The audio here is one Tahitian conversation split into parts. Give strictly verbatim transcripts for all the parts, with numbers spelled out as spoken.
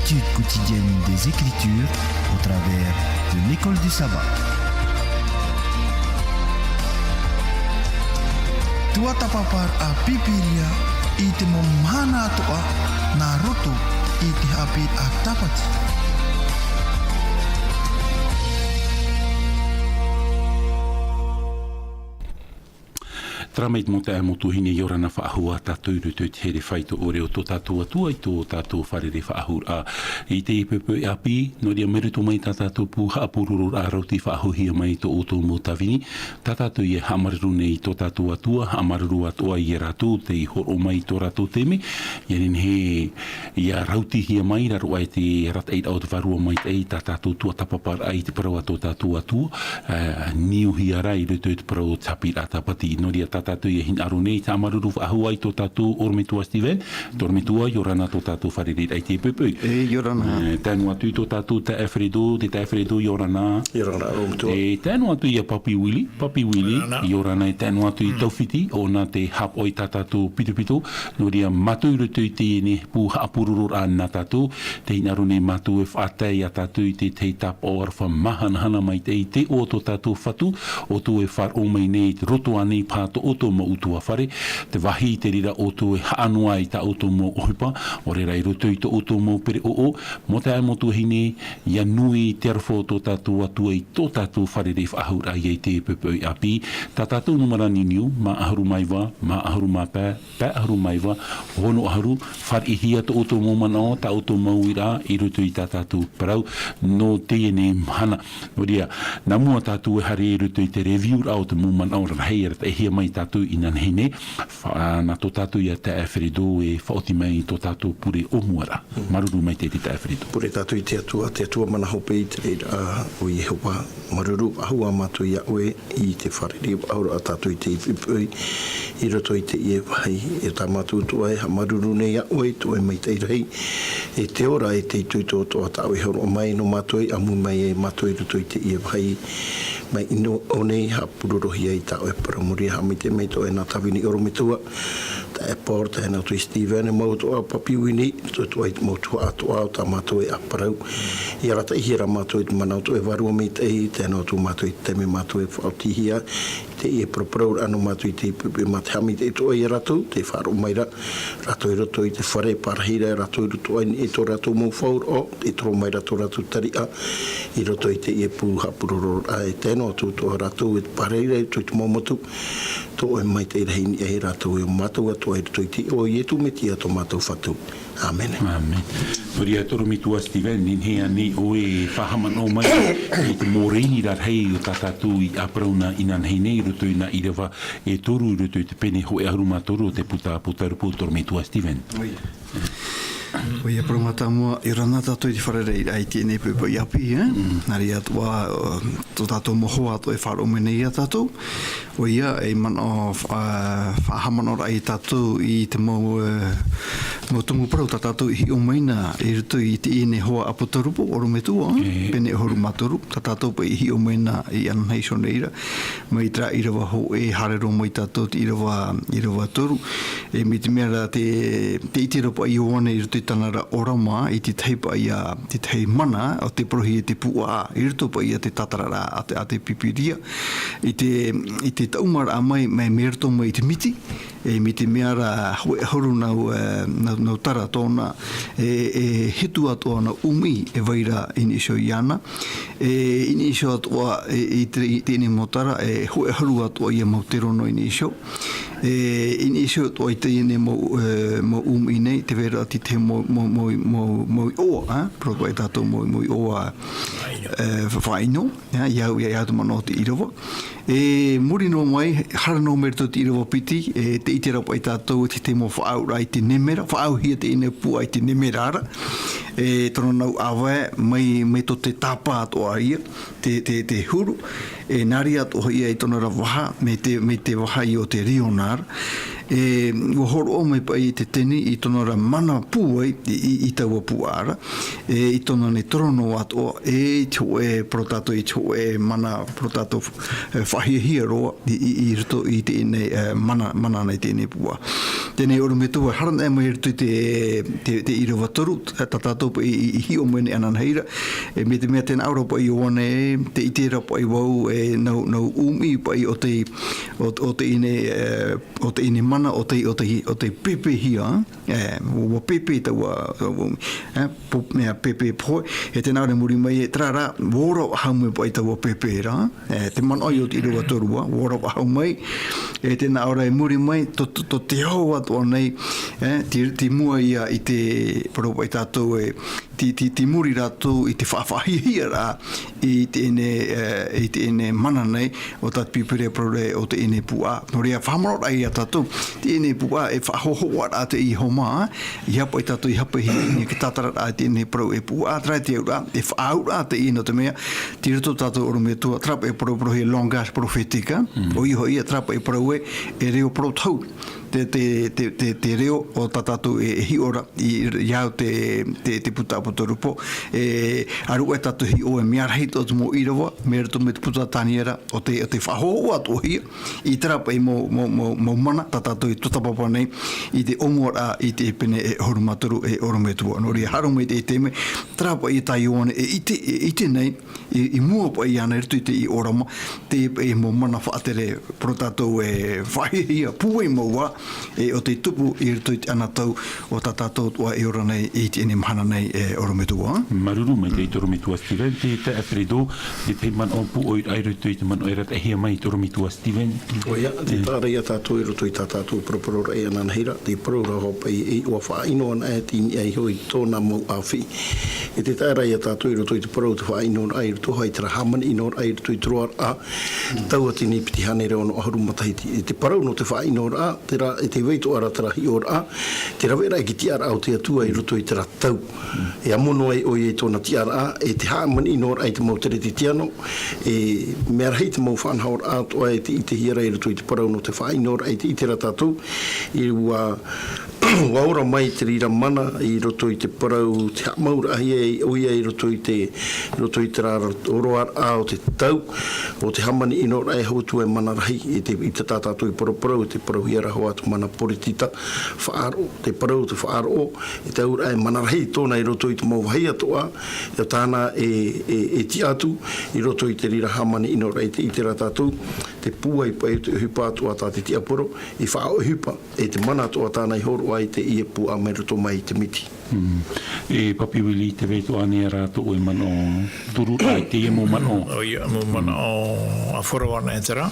Étude quotidienne des Écritures au travers de l'école du sabbat. Tuatāpaparaʻa Pīpīria i te mau mahana atoʻa nā roto i te haʻapiʻiraʻa Tāpati. Terā mai te mau taeaʻe, mau tuahine, ʻia ora na faʻahou ā tātou i roto i te here faito ʻore o tō tātou Atua i tō tātou fārerei faʻahou ra. I teie poʻipoʻi ʻāpī, nō reira mai roto mai tā tātou pū haʻapurororaʻa rauti faʻahouhia mai i tō ʻoutou mau tāvini, tā tātou e haʻamāuruuru nei i tō tātou Atua, haʻamāuruuru atoʻa ia rātou tei hōroʻa mai i tō rātou taime, ʻia nehenehe ʻia rautihia mai ra roa e te arataʻiraʻa o te Vārua Maitaʻi tā tātou tuatāpaparaʻa i te parau a tō tātou Atua, ā, niuhia ra i roto i te parau o te haʻapiʻiraʻa Tāpati. Nō reira tā tātou e hinaʻaro nei, haʻamāuruuru faʻahou ā i tō tātou ʻorometua Steven, te ʻorometua, ʻia ora na tō tātou fārereiraʻa i teie poʻipoʻi. E, ʻia ora na. E, tae noa atu i tō tātou taeaʻe Fredo, te taeaʻe Fredo, ʻia ora na. ʻIa ora na, ʻorometua. E, tae noa atu ia Papi Willie, Papi Willie, ʻia ora na. ʻIa ora na, e tae noa atu i Taufiti, ʻo nā te haʻapaʻo i tā tātou pitopito, nō reira mātou i roto i teie nei pū haʻapurororaʻa nā tātou, tē hinaʻaro nei mātou e faʻatae ia tātou i te tahi tāpaʻo aroha māhanahana maitaʻi i te iʻoa o tō tātou Fatu, ʻoutou e faʻaroʻo mai nei i te roto ānei paha tō ʻoutou mau ʻutuāfare, te vāhi i te reira ʻoutou e haʻanoa i tā ʻoutou mau ʻohipa, ʻo reira i roto i tō ʻoutou mau pereʻoʻo, mau taeaʻe, mau tuahine, ʻia nui te aroha o tō tātou Atua i tō tātou fārerei faʻahouraʻa i teie poʻipoʻi ʻāpī, tā tātou nūmera niuniu, maha ʻahuru mā iva, maha ʻahuru mā pae, pae ʻahuru mā iva, ono ʻahuru, fāriʻihia tō ʻoutou mau manaʻo, tā ʻoutou mau uiraʻa, i roto i tā tātou parau, nō teie nei mahana. Nō reira, nā mua tātou e haere i roto i te review-raʻa o te mau manaʻo rarahi e arataʻihia mai ia tātou inanahi nei, fa-, nā tō tātou ia taeaʻe Fredo e faʻaoti mai i tō tātou pure o mua ra. Māuruuru maitaʻi te taeaʻe Fredo. Pure tātou i te Atua, te Atua mana hope i te reira, ā, ʻo Iehova, māuruuru faʻahou ā mātou ia ʻoe, i te fārerei faʻahouraʻa tātou i teie poʻipoʻi, i roto i teie vāhi, e tā mātou Atua e haʻamāuruuru nei ia ʻoe, tō ʻoe maitaʻi rahi, e te ora, e te itoito atoʻa tā ʻoe e hōroʻa mai nō mātou, e ʻāmui mai ia mātou i roto i teie vāhi, mai ʻino nei, haʻapurorohia i tā ʻoe parau. Nō reira, haʻamaitaʻi mai tō ʻoe nā tāvini ʻorometua, taeaʻe Paul, tae noa atu ia Steven, e mau atoʻa, Papi Willie, i roto atoʻa i te mau tuhaʻa atoʻa o tā mātou e ʻāparau. ʻIa arataʻihia ra mātou i te mana o tō ʻoe Vārua Maitaʻi, tae noa atu mātou i te taime mātou e faʻaotihia i teie paraparauraʻa nō mātou i teie poʻipoʻi, mā te haʻamaitaʻi atoʻa ia rātou, tē faʻaroʻo mai ra rātou i roto i te fare pārahi ra, rātou i roto i niʻa i tō rātou mau faʻaroʻo, e toro mai ra tō rātou tariʻa i roto i teie pū haʻapurororaʻa, e tae noa atu tō rātou e pārahi ra i roto i te mau motu, tō ʻoe maitaʻi rahi i niʻa ia rātou, e ʻo mātou atoʻa i roto i te iʻoa o Ietu Metia tō mātou Fatu. ʻĀmene. ʻĀmene. Nō reira, te ʻorometua Steven, nehenehe ānei ʻoe e faʻahaʻamanaʻo mai i te mau rēni rarahi o tā tātou i ʻāparau nā inanahi nei i roto i nā ʻīrava e toru i roto i te pene hōʻē ʻahuru mā toru o te puta Apotarupo, te ʻorometua Steven? ʻOia. ʻOia, parau mātāmua, ʻia ora na tātou i te fārereiraʻa i teie nei poʻipoʻi ʻāpī, ē? Mm. Nā reira atoʻa, ā, tō tātou mau hoa atoʻa e faʻaroʻo mai nei ia tātou. ʻOia, e manaʻo, ā, faʻahaʻamanaʻoraʻa ia tātou i te mau, ā, mau tumu parau tā tātou i hiʻo mai na i roto i teie nei hoa Apotarupo, ʻorometua, ē? E. Pene ʻahuru mā toru, tā tātou paʻi i hiʻo mai na i ananahi iho nei ra. Mai terā ʻīrava hōʻē, haere roa mai tātou i te ʻīrava, ʻīrava toru. E mai te mea ra te, tē ʻite ra paʻi Ioane i roto i tāna ra ʻōrama, i te tahi paʻi ā, te tahi mana, ʻo tē parauhia e te puaʻa, i roto paʻi i te tātararaʻa a te, a te Pīpīria. I te, i te taʻumaraʻa mai, mai, mai roto mai i te miti, e mai te mea ra hōʻē ʻahuru nau, ā, nau, nau tara tōna, e, e hitu atoʻa nau ʻūmiʻi e vai ra i niʻa iho iāna. E, i niʻa iho atoʻa, e, i te, i teie nei mau tara, e, hōʻē ʻahuru atoʻa ia mau tero noa i niʻa iho. E, i niʻa iho atoʻa i teie nei mau, e, mau ʻūmiʻi nei, tē vai ra te tahi mau, mau, mau, mau, mau iʻoa, ā? Parau atoʻa ia tātou mau, mau iʻoa, e, fa-, faʻaʻino, ā, ʻia au, ʻia, ʻia au te manaʻo o te ʻīrava. E muri noa mai, haere noa mai i roto i te ʻīrava piti, e, tē ʻite ra paʻi tātou, te, te mau faʻaau ra i te nemera, faʻaauhia teie nei puaʻa i te nemera ra. E, tōna nau ʻāvae, mai, mai tō te tāpā atoʻa ia, te, te, te huru, e, nā reira atoʻa ia i tōna ra vaha, mai te, mai te vaha ia o te riona ra. E, ua hōroʻa mai paʻi te teni i tōna ra mana pūai i, i, i taua puʻa ra, e, i tōna nei torono atoʻa, e, i te hōʻē, parau tātou i te hōʻē mana, parau tātou, e, faʻahiahia roa i, i, i roto i teie nei, e, mana, mana nei teie nei puʻa. Teie nei ʻorometua, haere mai i roto i te, te, te ʻīrava toru, e, tā tātou paʻi i, i hiʻo mai nei ananahi ra, e, mai te mea tē nā ʻō ra paʻi Ioane, tē ʻite ra paʻi vau, e, nau, nau ʻumi paʻi ʻo te, ʻo, ʻo teie nei, e, ʻo teie nei mana, ʻo te, ʻo te, ʻo te pēpēhia, e, ua pēpē taua, e, po-, mea pēpē pohe, e tē nā ʻō ra i muri mai, e terā rā, ua ora faʻahou mai paʻi taua pēpē ra, e, te manaʻo ïa o te ʻīrava toru, ua ora faʻahou mai, e tē nā ʻō ra i muri mai, tō, tō, tō te aho atoʻa nei, e, tei, tei mua ïa i te, parau paʻi tātou e, tei, tei, tei muri rātou i te faʻahiahia ra i teie nei, e, i teie nei mana nei, ʻo tā te Pīpīria e parau ra ʻo teie nei puʻa. Nō reira, faʻahaʻamanaʻo ra ïa tātou, teie nei puʻa, e faʻahōhoʻa ra te Iehova, ʻeiaha paʻi tātou i hape i teie nei, e tātara ra teie nei parau e puʻa, terā te auraʻa, e faʻaauraʻa teie nō te mea, tei roto tātou ʻorometua, terā paʻi e parau, parauhia langage prophétique, ʻoia hoʻi, terā paʻi e parau ē, e reo parau tohu. Te, te, te, te, te reo o tā tātou e, e hiʻo ra i, i au te, te, te puta apokalupo, e, ʻāreʻa tātou e hiʻo e mea rahi tō te mau ʻīrava, mai roto mai te puta Taniera, ʻo te, ʻo te faʻahōhoʻa atoʻahia, i terā paʻi mau, mau, mau, mau mana, tā tātou e tautapa nei, i te ʻōmuaraʻa, i te pene e ʻahuru mā toru e ʻorometua. Nō reira, haere mai te, te mea, terā paʻi tā Ioane e ʻite, e ʻite nei, i, i mua paʻi iāna i roto i te ʻīrava, te, e mau mana faʻatere, parau tātou e faʻahiahia, pūai mau ā, e ʻo tei tupu i roto i te anotau o tā tātou atoʻa e ora nei i teie nei mahana nei e ʻorometua. Māuruuru maitaʻi te ʻorometua Steven, te, te Alfredo, te tahi manaʻo pūʻoiraʻa i roto i te manaʻo e arataʻihia mai te ʻorometua Steven. ʻOia, tē taʻa ra ïa tātou i roto i tā tātou paraparau ra e ananahi ra, te parau ra hoʻi paʻi e ʻua faʻaʻino ana e te ʻimi ai hoʻi tōna mau ʻāfiʻi. E tē taʻa ra ïa tātou i roto i te parau te faʻaʻinoraʻa i roto hoʻi terā hāmani ʻinoraʻa i roto i te roaraʻa, tauatini piti hānere ono ʻahuru matahiti. E te parau nō te faʻaʻinoraʻa, terā, e te vai atoʻa ra terā hiʻoraʻa, te raveraʻa i te tiʻaraʻa o te Atua i roto i terā tau. E amo noa ai ʻoia i tōna tiʻaraʻa, e te hāmani ʻinoraʻa i te mau kerisetiano, e mea rahi te mau faʻanahoraʻa atoʻa e tē ʻitehia ra i roto i te parau nō te faʻaʻinoraʻa i te ʻite ra tātou, e ʻua, ʻua ora mai te reira mana i roto i te parau, te haʻamauraʻahia ʻoia i roto i te, i roto i terā roaraʻa o te tau, ʻo te hāmani ʻinoraʻa e hau atu e mana rahi, i te, i te tā tātou i paraparau, i te parauhia ra hoʻi te mana poritita, faʻaroʻo, te parau, te faʻaroʻo, e te auraʻa e mana rahi tōna i roto i te mau vāhi atoʻa, e tāna e, e, e tiʻa atu, i roto i te reira hāmani ʻinoraʻa i te ʻite ra tātou, te pūai paʻi o te ʻohipa atoʻa tā te tiaporo, i faʻaʻohipa, e te mana atoʻa tāna i hōroʻa i teie puʻa mai roto mai i te miti. Mm. E Papi Willie, tē vai atoʻa ānei rātou e manaʻo, turu rā i teie mau manaʻo. ʻOia, mau manaʻo ʻāfaro ana e terā.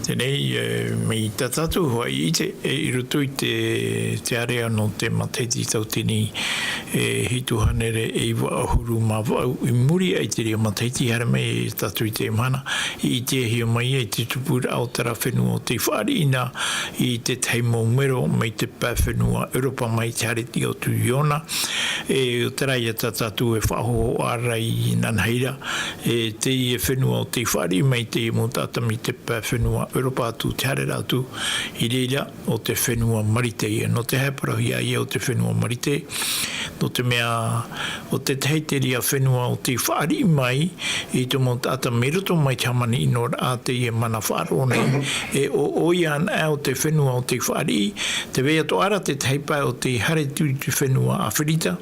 Teie nei, e, mai tā tātou hoʻi i ʻite, e, i roto i te, te ārea nō te matahiti tauatini, e, hitu hānere e iva ʻahuru mā vaʻu, i muri aʻe i te reira matahiti haere mai tātou i teie mahana, i ʻitehia mai ai te tupuraʻa o terā fenua ʻo tei fāriʻi na i te tahi mau mero mai te pae fenua ʻEuropa mai te haeretiʻa o Tū Iona. E, ʻo terā ïa tā tātou e faʻahōhoʻa ra inanahi ra, e, teie fenua ʻo tei fāriʻi mai teie mau taʻata mai te pae fenua ʻEuropa atu, te haereraʻa atu i reira, ʻo te fenua Marite ïa. Nō te aha e parauhia ïa ʻo te fenua Marite? Nō te mea, ʻo te tahi te reira fenua ʻo tei fāriʻi mai i te mau taʻata mai roto mai te hāmani ʻinoraʻa teie mana faʻaroʻo nei, e ʻo, ʻoia anaʻe ʻo te fenua ʻo tei fāriʻi, tē vai atoʻa ra te tahi pae ʻo tei haere atu i te fenua ʻĀfirita,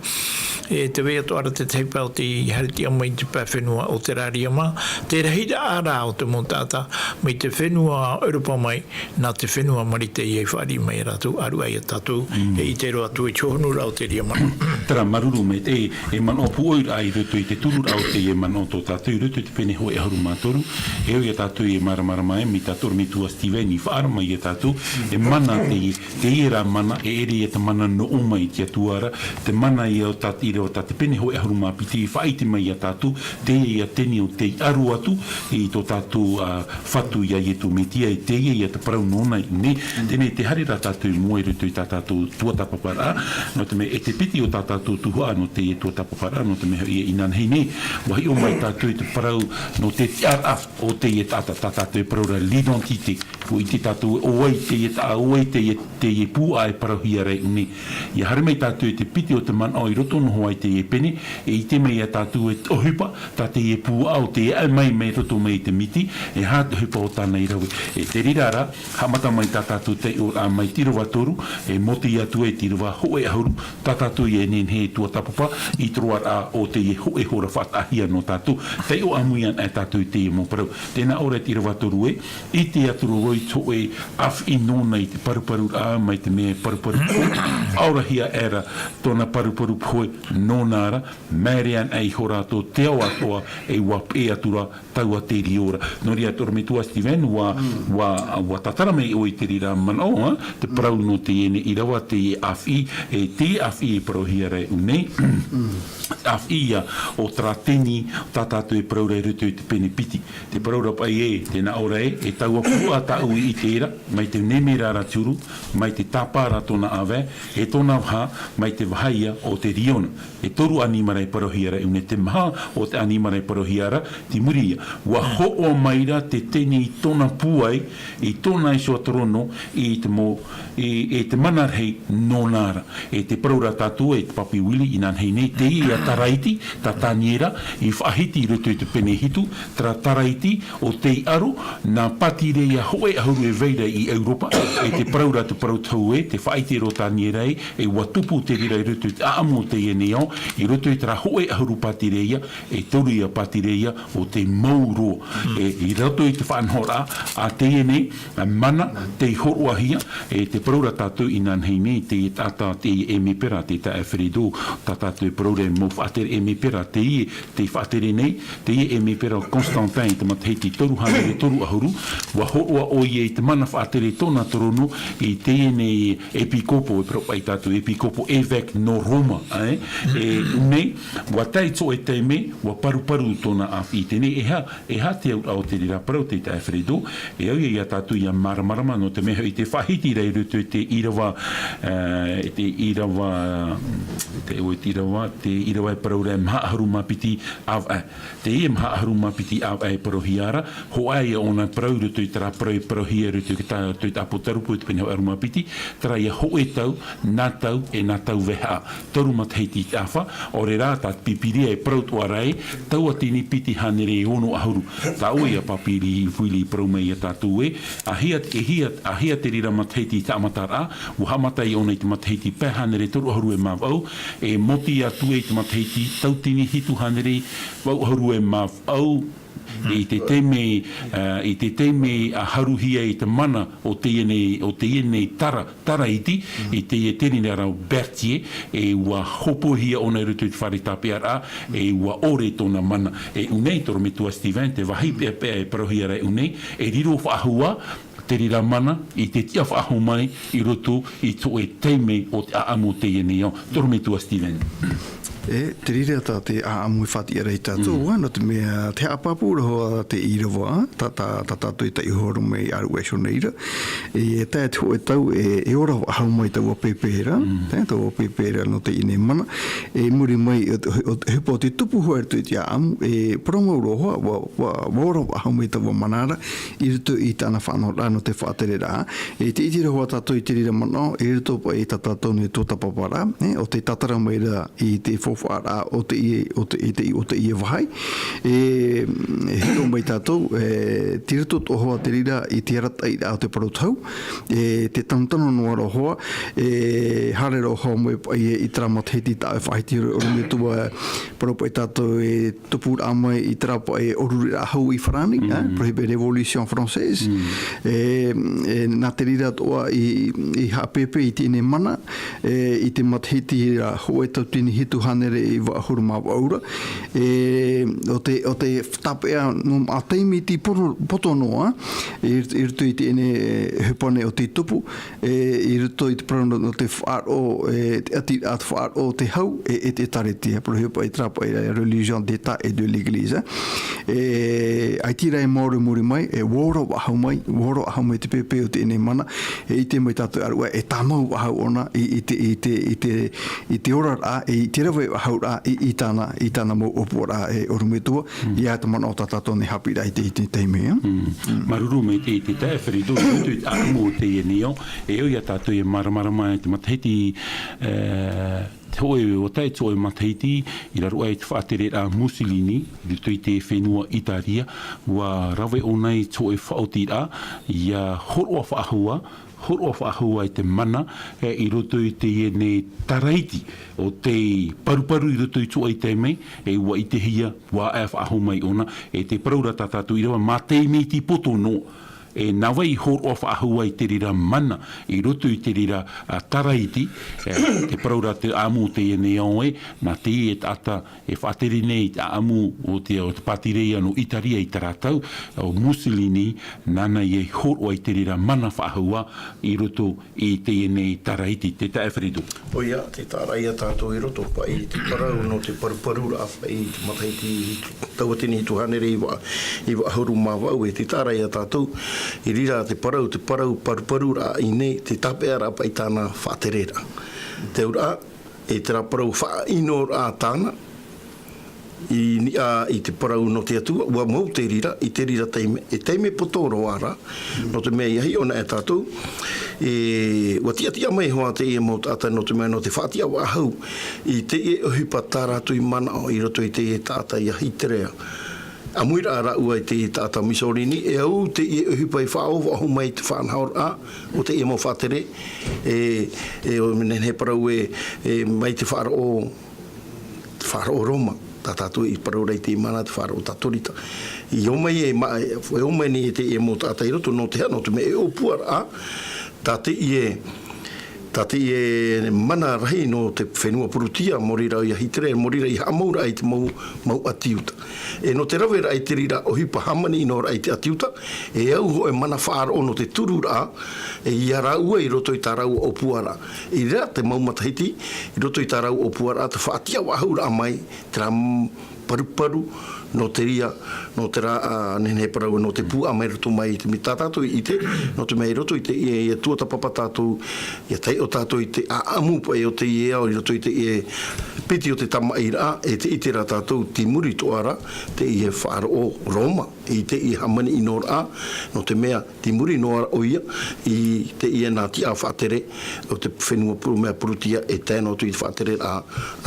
e tē vai atoʻa ra te tahi pae ʻo tei haeretiʻa mai i te pae fenua ʻAuterāria mā, te rahiraʻa rā o te mau taʻata mai te fenua ʻEuropa mai, nā te fenua Marite ïa i fāriʻi mai ia rātou, ʻāreʻa ia tātou, mm, e ʻite roa atu i te hohonuraʻa o te reira mana. Terā, māuruuru maitaʻi, e, e manaʻo pūʻoiraʻa i roto i te tururaʻa o teie manaʻo tō tātou i roto i te pene hōʻē ʻahuru mā toru, e au ia tātou e māramarama ai, mai tā te ʻorometua Steven i faʻaara mai ia tātou, e mana teie, teie rā mana, e ʻere ia te mana nō ʻō mai i te Atua ra, te mana ïa o tā te ʻīrava tā te pene hōʻē ʻahuru mā piti i faʻaʻite mai ia tātou, teie ïa teni ʻo tei aro atu i tō tātou, ā, Fatu ia Iesu Mesia, e teie ïa te parau nōna i ʻō nei. Teie nei, tē haere ra tātou i mua i roto i tā tātou tuatāpaparaʻa, nō te mea, e te piti o tā tātou tuhaʻa nō teie tuatāpaparaʻa, nō te mea hoʻi, inanahi nei, ʻua hiʻo mai tātou i te parau nō te tiʻaraʻa o teie taʻata, tā tātou e parau ra l'identité. ʻUa ʻite tātou ē, ʻo vai teie taʻata, ʻo vai teie, teie puaʻa e parauhia ra e ʻu nei. ʻIa haere mai tātou i te piti o te manaʻo i roto noa i teie pene, e ʻite mai ia tātou ē, te ʻohipa tā teie puaʻa ʻo tē aʻe mai, mai roto mai i te miti, e aha te ʻohipa o tāna i rave. E te reira rā, haʻamata mai tā tātou taiʻoraʻa mai te ʻīrava toru, e mōtī atu ai te ʻīrava hōʻē ʻahuru, tā tātou ïa e nehenehe e tuatāpapa i te roaraʻa o teie hōʻē hora faʻataʻahia nō tātou. Taiʻo ʻāmui ana e tātou i teie mau parau. Tē nā ʻō ra te ʻīrava toru ē, ʻite atu ra vau i te hōʻē ʻāfiʻi nōna i te paruparuraʻa, mai te mea e paruparu pohe, ʻaorahia aʻera tōna paruparu pohe nōna ra, maere ana ihora atoʻa te ao atoʻa, e ʻua peʻe atu ra taua te riro ra. Nō reira, te ʻorometua Steven, ʻua, ʻua, ʻua tātara mai ʻoe i te reira manaʻo, ā, te parau nō teie nei ʻīrava, teie ʻāfiʻi, e teie ʻāfiʻi e parauhia ra e ʻu nei. ʻĀfiʻi ïa o terā teni tā tātou e parau ra i roto i te pene piti. Te parau ra paʻi ē, tē nā ʻō ra ē, e taua puaʻa tāʻu i ʻite ra, mai te nēmera ra te huru, mai te tāpā ra tōna ʻāvae, e tōna vaha, mai te vaha ïa o te riona. E toru ʻanimara e parauhia ra e ʻu nei. Te maha o te ʻanimara e parauhia ra, te muri ïa. ʻUa hōroʻa mai ra te teni i tōna pūai, i tōna iho ā torono, i te mau, i, i te mana rahi nōna ra. E te parau ra tātou ē, te pāpī Willie, inanahi nei, teie ïa taraiti, tā Taniera, i faʻahiti i roto i te pene hitu, terā taraiti o tei aro, nā pātireia hōʻē ʻahuru e vai ra i ʻEuropa, e te parau ra te parau tohu ē, tē faʻaʻite ra Taniera ē, e ʻua tupu te reira i roto i te ʻāʻamu o teie nei ao, i roto i terā hōʻē ʻahuru pātireia, e toru ïa pātireia ʻo tē mau roa. E, i roto i te faʻanahoraʻa a teie nei, a mana, tei hōroʻahia, e te parau ra tātou inanahi nei, teie taʻata, teie Aimé Pera, teie taeaʻe Fredo, tā tātou e parau ra e mau faʻatere Aimé Pera, teie, tei faʻatere nei, teie Aimé Pera ʻo Constantin i te matahiti toru hānere toru ʻahuru, ʻua hōroʻa ʻoia i te mana faʻatere tōna torono i teie nei ʻepikopo, e parau paʻi tātou ʻepikopo, évêque nō Roma, ē? E ʻu nei, ʻua tae i te hōʻē taime, ʻua paruparu tōna ʻāfiʻi. Teie nei, e aha, e aha te auraʻa o te reira parau, teie taeaʻe Fredo, e au ïa ia tātou ʻia māramarama, nō te mea hoʻi tē faʻahiti ra i roto i te ʻīrava, e, te ʻīrava, te, ʻoe te ʻīrava, te ʻīrava e parau ra e maha ʻahuru mā piti ʻāvaʻe. Teie maha ʻahuru mā piti ʻāvaʻe e parauhia ra, hōʻē ïa ʻōna parau i roto i terā parau e parauhia i roto i te, roto i te ʻĀpōtarupo i te pene hōʻē ʻahuru mā piti, terā ïa hōʻē tau, nā tau, e nā tau vehaʻa. Toru matahiti i te ʻāfa, ʻaore rā, tā te Pīpīria e parau atoʻa ra ē, taua tini piti hānere e ono ʻahuru. Tāʻu ïa pāpī Willie i parau mai ia tātou ē, ʻahia, e hia, ʻahia te reira matahiti i te haʻamataraʻa, ʻua haʻamata ïa ʻōna i te matahiti pae hānere toru ʻahuru e mā vaʻu, e mōtī atu ai i te matahiti tauatini hitu hānere vaʻu ʻahuru e mā vaʻu, i te taime, ā, i te taime a haruhia i te mana o teie nei, o teie nei tara, taraiti, i teie terinera o Berthier, e ʻua hōpoihia ʻōna i roto i te fare tāpeʻaraʻa, e ʻua ʻore tōna mana. E ʻu nei, te ʻorometua Steven, te vāhi peʻapeʻa e parauhia ra e ʻu nei, e riro faʻahou ā te reira mana i te tiʻa faʻahou mai i roto i te hōʻē taime o te ʻāʻamu o teie nei ao. Te ʻorometua Steven. E, te reira tā te ʻāʻamu e faʻatiʻa ra ia tātou, ā, nō te mea te haʻapāpū ra hoʻi te ʻīrava, tā, tā, tā tātou e taiʻo hia mai ʻāruʻe iho nei ra. E tae te hōʻē tau, e, e ora faʻahou mai taua pēpē ra, e, taua pēpē ra nō teie nei mana. E muri mai, o, o, o te ʻohipa o te tupu hoʻi i roto i te ʻāʻamu, e parau mau roa hoʻi, ʻua, ʻua, ʻua ora faʻahou mai taua mana ra, i roto i tāna faʻanahoraʻa nō te faʻatereraʻa. E tē ʻite ra hoʻi tātou i te reira manaʻo, i roto paʻi i tā tātou nei tuatāpaparaʻa, e, ʻo tē tātara mai ra i te faufaʻaraʻa o teie, o te, i te, o teie vāhi. E, e hiʻo mai tātou, e, tei roto atoʻa hoʻi te reira i te arataʻiraʻa o te parau tohu, e, te tanotano noa ra hoʻi, e, haere ra hoʻi mai paʻi i terā matahiti tā ʻoe e faʻahiti ra, ʻorometua, parau paʻi tātou e tupuraʻa mai i terā paʻi ʻōrureraʻa hau i Farāni, e, parauhia paʻi Révolution Française. E, e, nā te reira atoʻa i, i haʻapēpē i teie nei mana, e, i te matahiti ra hōʻē tauatini hitu hānere hānere iva ʻahuru mā vaʻu ra. E, ʻo te, ʻo te tāpeʻa nō, ā, taime iti poto, poto noa, i, i roto i teie nei, e, ʻohipa nei ʻo te tupu, e, i roto i te parau nō, nō te faʻaroʻo, e, te ʻati, ʻa te faʻaroʻo o te hau, e, e te ʻĒtārētia, parau ʻohipa i te rāpaʻi ra, religion d'État et de l'Église. E, ʻaita rā e maoro i muri mai, e ora faʻahou mai, ora faʻahou mai te pēpē o teie nei mana, e ʻite mai tātou ʻāreʻa, e tāmau faʻahou ʻōna i, i te, i te, i te, i te oraraʻa, e i te rave faʻahou ra, i, i tāna, i tāna mau ʻōpuaraʻa, e ʻorometua, ia te manaʻo tā tātou nei haʻapiʻiraʻa i te, i te taime, ā. Mm. Māuruuru maitaʻi i te taeaʻe Ferido, i roto i te ʻāʻamu o teie nei ao, e au ia tātou e māramarama i te matahiti, e, te hōʻē, ʻua tae te hōʻē matahiti, i raro aʻe i te faʻatereraʻa Mussolini, i roto i te fenua Itaria, ʻua rave ʻōna i te hōʻē faʻaotiraʻa, ʻia hōroʻa faʻahou, hōroʻa faʻahou i te mana, e, i roto i teie nei taraiti, ʻo te paruparu i roto i te hōʻē taime, e ʻua ʻitehia, ʻua ʻae faʻahou mai ʻōna, e te parau ra tā tātou i rave, mā taime iti poto noa, e nā vai i hōroʻa faʻahou ai te reira mana, i roto i te reira, ā, taraiti, e, te parau ra te ʻāʻamu o teie nei ao ē, nā teie taʻata, e faʻatere nei i te ʻāʻamu o te, o te pātireia nō Itaria i terā tau, ʻo Mussolini, nāna ia i hōroʻa i te reira mana faʻahou i roto i teie nei taraiti, te taeaʻe Ferido. ʻOia, tē taʻa ra ia tātou i roto paʻi i te parau nō te paruparuraʻa paʻi i te matahiti hitu, tauatini hitu hānere iva, iva ʻahuru mā vaʻu, e tē taʻa ra ia tātou, i reira te parau, te parau paruparuraʻa i ʻō nei, te tāpeʻaraʻa paʻi tāna faʻatereraʻa. Te auraʻa, e terā parau faʻaʻinoraʻa tāna, i niʻa i te parau nō te Atua, ʻua mau te reira, i te reira taime, e taime poto roa ra, nō te mea ʻia hiʻo na e tātou, e, ʻua tiʻatiʻa mai hoʻi teie mau taʻata nō te mea nō te faʻatiʻa faʻahou, i teie ʻohipa tā rātou i manaʻo i roto i teie taʻata ia Hiterea. ʻAmui ra rāua i teie taʻata Mussolini, e au teie ʻohipa i faʻaō faʻahou mai i te faʻanahoraʻa, o teie mau faʻatere, e, e ʻo nehenehe parau e, e mai te faʻaroʻo, te faʻaroʻo Roma, tā tātou i parau ra i teie mahana te faʻaroʻo Katorika. I ō mai e ma-, e ō mai nei e teie mau taʻata i roto nō te aha, nō te mea e ʻōpuaraʻa, tā teie, tā teie mana rahi nō te fenua Purutia, mau reira ia Hiterea, mau reira i haʻamau ra i te mau, mau ʻati Iuta. E nō te rave ra i te reira ʻohipa hāmani ʻino ra i te ʻati Iuta, e au hōʻē mana faʻaroʻo nō te tururaʻa, e ia rāua i roto i tā rāua ʻōpuaraʻa. I reira te mau matahiti, i roto i tā rāua ʻōpuaraʻa, te faʻatiʻa faʻahouraʻa mai, terā m-, paruparu, nō te reira, nō terā, ā, nehenehe parau, nō te pūʻa mai roto mai i te mea tā tātou i ʻite, nō te mea i roto i te, e, e tuatāpapa tātou, ʻia taiʻo tātou i te ʻāʻamu paʻi o teie ao, i roto i te, e, piti o te tamaʻiraʻa, e te ʻite ra tātou, tei muri toʻa ra, teie faʻaroʻo Roma, i teie hāmani ʻino ra, nō te mea, tei muri noa ra ʻoia, i teie nā tiʻa faʻatere, o te fenua Pu-, mea Purutia, e tae noa atu i te faʻatereraʻa,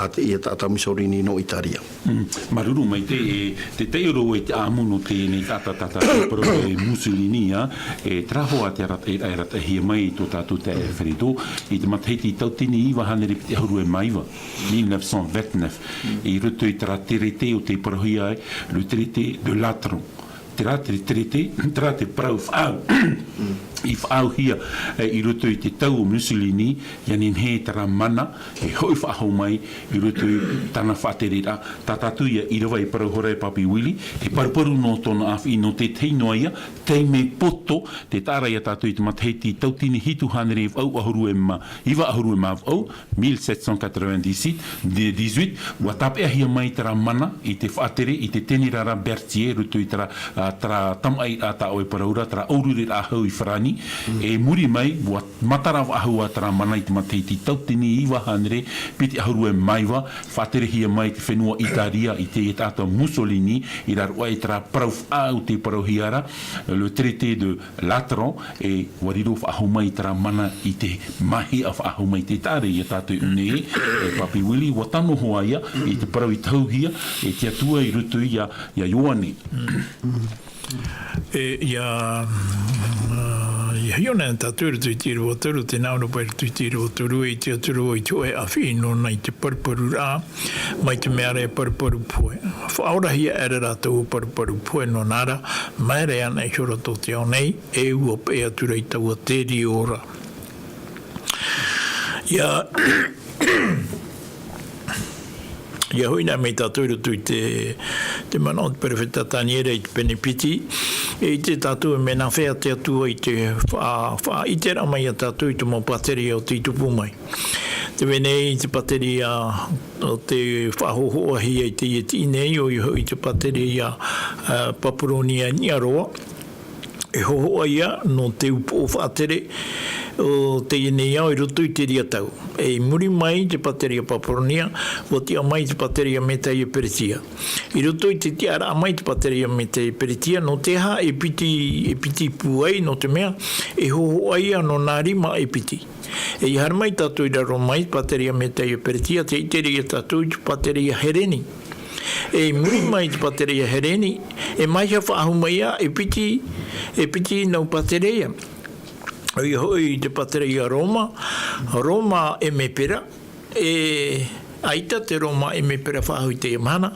a teie taʻata Mussolini nō Itaria. Mm, māuruuru maitaʻi, e, tē taiʻo ra vau i te ʻāʻamu nō teie nei taʻata, taʻata, te parau e Mussolini, ā, e, terā hoʻi te arataʻi-, e, arataʻihia mai i tō tātou taeaʻe Ferido, i te matahiti tauatini iva hānere piti ʻahuru e mā iva, mille neuf cent vingt-neuf, i roto i terā traité o tē parauhia ai, le traité de Latran. Terā te traité, terā te parau faʻaau, i faʻaauhia, e, i roto i te tau o Mussolini, ʻia nehenehe terā mana, e hoʻi faʻahou mai, i roto i tāna faʻatereraʻa, tā tātou ia i rave i parau hoʻi ra e Papi Willy, e paruparu noa tōna ʻāfaʻi nō te tahi noa ia, taime poto, tē taʻa ra ia tātou i te matahiti tauatini hitu hānere iva ʻahuru e mā, iva ʻahuru e mā vaʻu, mille sept cent quatre-vingt-dix-huit, dix-huit, ʻua tāpeʻahia mai terā mana i te faʻatere, i te teneraʻa Berthier, i roto i terā, ā, terā tamaʻi, ā, tā ʻoe parau ra, terā ʻōrureraʻa hau i Farāni. Mm. E muri mai, ʻua matara faʻahou ā terā mana i te matahiti tauatini iva hānere piti ʻahuru e mā iva, faʻaterehia mai te fenua Itaria i te taʻata Mussolini, i raro aʻe i terā parau faʻaau tē parauhia ra, le traité de Latran, e ʻua riro faʻahou mai terā mana i te māhiʻa faʻahou mai. Tē taʻa ra ia tātou i ʻō nei, e Papi Willy, ʻua tano hoʻi ïa i te parau i tahuhia e te Atua i roto ia, ia Ioane. E, ʻia, ā, ʻia hiʻo na tātou i roto i te ʻīrava toru, tē nā ʻō ra paʻi i roto i te ʻīrava toru, e ʻite atu ra vau i te hōʻē ʻāfaʻi nōna i te paruparuraʻa, mai te mea ra e paruparu pohe. Faʻaorahia aʻera rātou paruparu pohe, nō reira, mai reira anaʻe ihora tō te ao nei, e ʻua peʻe atu ra i taua terio ra. ʻIa, ʻIa hoʻi na mai tātou i roto i te, te manaʻo o te perofeta Taniera i te pene piti. E ʻite tātou e mea nāfea te Atua i te faʻa-, faʻaʻiteraʻa mai ia tātou i te mau pāteria o tei tupu mai. Te vai nei te pāteria o te faʻahōhoʻahia i teie tiʻi nei, ʻoia hoʻi te pāteria, ā, Papuronia Niʻa Roa. E hōhoʻa ia nō te upoʻo faʻatere o teie nei ao i roto i te reira tau. E i muri mai te pāteria Papuronia, ʻua tiʻa mai te pāteria Metia Peretia. I roto i te tiʻaraʻa mai te pāteria Metia Peretia, nō te aha e piti, e piti pūai, nō te mea, e hōhoʻa ia nō nā rima e piti. E ʻia haere mai tātou i raro mai te pāteria Metia Peretia, tē ʻite ra ia tātou i te pāteria Hereni. E i muri mai te pāteria Hereni, e mea faʻahou mai ia, e piti, e piti nau pāteria. ʻOia hoʻi te pāteria Roma, Roma Emepera, e ʻaita te Roma Emepera faʻahou i teie mahana,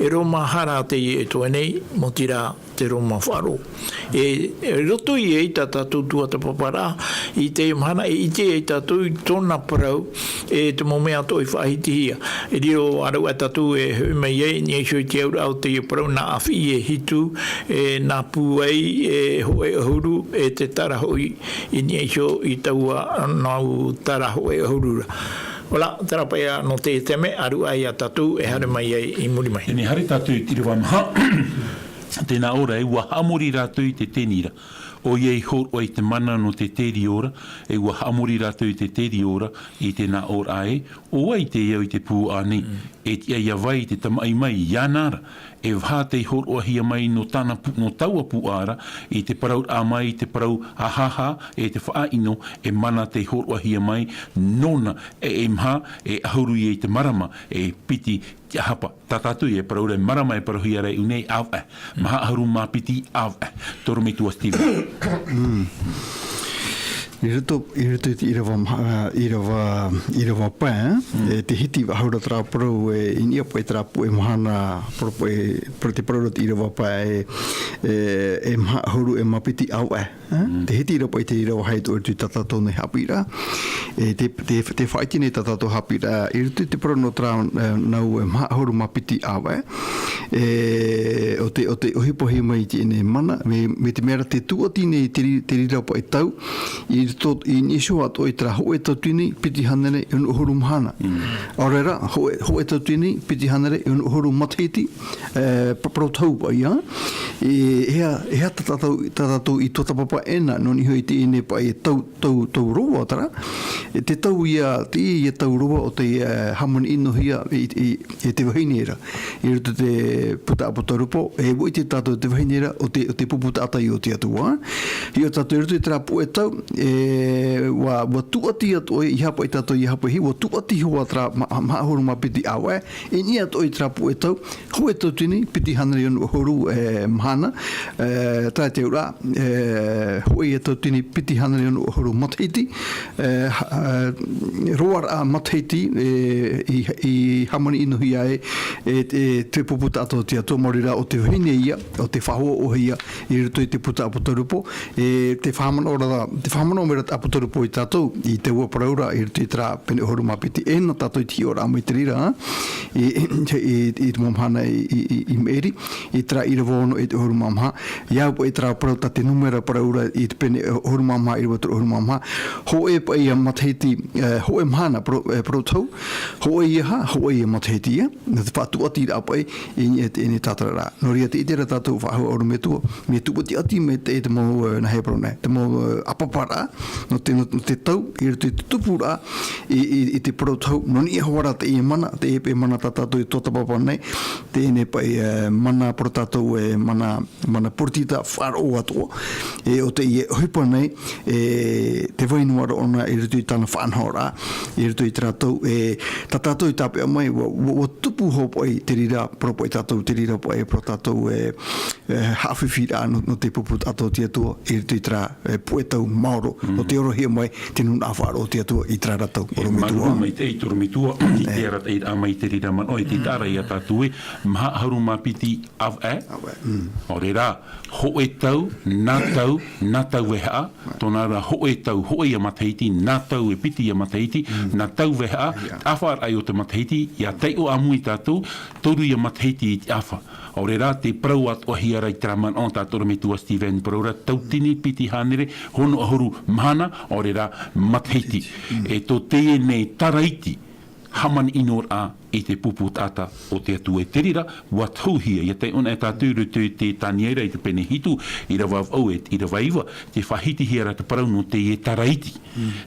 e Roma hara teie e toe nei, maoti rā te Roma faʻaroʻo. E, e roto i ē tā tātou tuatāpaparaʻa, i teie mahana, e ʻite ai tātou i tōna parau, e te mau mea atoʻa i faʻahitihia. E riro ā rau ā tātou e hoʻi mai ai, i niʻa iho i te auraʻa o teie parau, nā ʻĀfiʻi e hitu, e nā pūai e hōʻē ʻahuru, e te tara hoʻi, i niʻa iho i taua nau tara hōʻē ʻahuru ra. Voilà, terā paʻi nō teie taime, ʻaruʻa ia tātou e haere mai ai i muri mai. Teie nei haere tātou i te ʻīrava maha. Tē nā ʻō ra, e ʻua haʻamori rātou i te teni ra. ʻOia i hōroʻa i te mana nō te terio ra, e ʻua haʻamori rātou i te terio ra, i tēnā ʻōraʻa ē, ʻo vai te au i te pūaʻa nei, e tiʻa ʻia vai te tamaʻi mai iāna ra, e vaha tei hōroʻahia mai nō tāna pū-, nō taua pūaʻa ra, i te parauraʻa mai, i te parau ʻahaʻa, e te faʻaʻino, e mana tei hōroʻahia mai, nōna, e, e maha, e ʻahuru ia i te marama, e piti, tiʻahapa. Tā tātou e parau ra, e marama e parauhia ra i ʻō nei, ʻāvaʻe. Maha ʻahuru mā piti, ʻāvaʻe. Tōrometua Stephen. Mm. I roto, i roto i te ʻīrava maha-, ʻīrava, ʻīrava pae, e te hiti faʻahou ra terā parau, e, i niʻa paʻi terā puʻe mahana, parau paʻi, parau te parau ra te ʻīrava pae, e, e, e maha ʻahuru e mā piti ʻāvaʻe. E? Mm. Te hiti ra paʻi te ʻīrava haere atu i tā tātou nei haʻapiʻiraʻa. E te, te, te faʻaʻite nei tā tātou haʻapiʻiraʻa, i roto i te parau nō terā, e, nau, e, maha ʻahuru mā piti ʻāvaʻe. E, ʻo te, ʻo te ʻohipahia mai i teie nei mana, mai, mai te mea ra tē tūʻati nei te ri-, te reira paʻi tau, i roto, i niʻa iho atoʻa i terā hōʻē tauatini piti hānere e ono ʻahuru mahana. Mm. ʻAore rā, hōʻē, hōʻē tauatini piti hānere e ono ʻahuru matahiti, e, pa-, parau tau paʻi, ā. E, e aha, e aha tā tātou, tā tātou i tuatāpapa ʻē na, nō niʻa iho i teie nei paʻi tau, tau, tau roa, terā. E te tau ia, teie ia tau roa o tei, e, hāmani ʻinohia i, i, i te vahine ra. I roto i te puta ʻApotarupo, e ʻua ʻite tātou te vahine ra o te, o te pupu taʻata o te Atua. Hiʻo tātou i roto i terā puʻe tau, e, ʻua, ʻua tūʻati atoʻa, ʻeiaha paʻi tātou ʻia haʻapiʻi, ʻua tūʻati hoʻi terā ma-, maha ʻahuru mā piti ʻāvaʻe, i niʻa atoʻa i terā puʻe tau, hōʻē tauatini piti hānere e ono ʻahuru, e, mahana, e, terā te auraʻa, e, hōʻē ia tauatini piti hānere e ono ʻahuru matahiti, e, ha-, e, roaraʻa matahiti, e, i, i hāmani ʻinohia ai, e, e, te pupu taʻata o te Atua, maori rā ʻo te vahine ia, ʻo te faʻahoʻohia, i roto i te puta ʻApotarupo, e, tē faʻamanaʻo ra, tē faʻamanaʻo mai ra te ʻApotarupo ia tātou, i taua parau ra, i roto i terā pene ʻahuru mā piti, e nā tātou i te hiʻoraʻa mai te reira, i, i, i, i te mau mahana i, i, i, i maʻiri, i terā ʻīrava ono e te ʻahuru mā maha, ʻia au paʻi terā parau tā te nūmera parau ra i te pene ʻahuru mā maha, ʻīrava toru ʻahuru mā maha, hōʻē paʻi ia matahiti, e, hōʻē mahana, parau, e, parau tau, hōʻē ia ha, hōʻē ia matahiti ia, nō te faʻatūʻatiraʻa paʻi, i niʻa i teie tātararaʻa. Nō reira tē ʻite ra tātou faʻahou ʻorometua, mea tūʻati-ʻati mai te, te mau, e, nāhea parau nei, te mau, e, ʻāpaparaʻa, nō te, nō, nō te tau, i roto i te tupuraʻa, i, i, i te parau tau, nō niʻa hoʻi rā teie mana, teie paʻi mana tā tātou i tuatāpapa nei, teie paʻi, e, mana parau tātou, e, mana, mana poritita faʻaroʻo atoʻa, e, ʻo teie ʻohipa nei, e, tē vai noa ra ʻōna i roto i tāna faʻanahoraʻa, i roto i terā tau, e, tā tātou i tāpeʻa mai, ʻua, ʻua, ʻua tupu hoʻi paʻi te reira, parau paʻi tātou, te reira paʻi, parau tātou, e, e, haʻafifi ra nō, nō te pupu taʻata o te Atua, i roto i terā, e, puʻe tau maoro, nō te orohia mai, te nūnaʻa faʻaroʻo o te Atua i terā ra tau, ʻorometua. Māuruuru maitaʻi, Torometua, i te arataʻiraʻa mai te reira manaʻo, e te taʻa ra ia tātou ē, maha ʻahuru mā piti ʻāvaʻe. ʻĀvaʻe, mm. ʻAore rā, Hōʻē tau, nā tau, nā tau vaihaʻa, tōna ra hōʻē tau, hōʻē ia matahiti, nā tau e piti ia matahiti, nā tau vaihaʻa, te ʻāfaʻaraʻa o te matahiti, ia taiʻo ʻāmui tātou, toru ia matahiti i te ʻāfa. ʻAore rā, tē parau atoʻa hia ra i terā manaʻo tā te ʻorometua Stephen Parau ra, tauatini piti hānere, ono ʻahuru mahana, ʻaore rā, matahiti. E tō teie nei taraiti, hāmani ʻino ra i te pupu taʻata o te Atua. E te reira, ʻua tohuhia, ia taiʻo na e tātou i roto i te Taniera i te pene hitu, ʻīrava vaʻu e te ʻīrava iva, tē faʻahitihia ra te parau nō teie taraiti.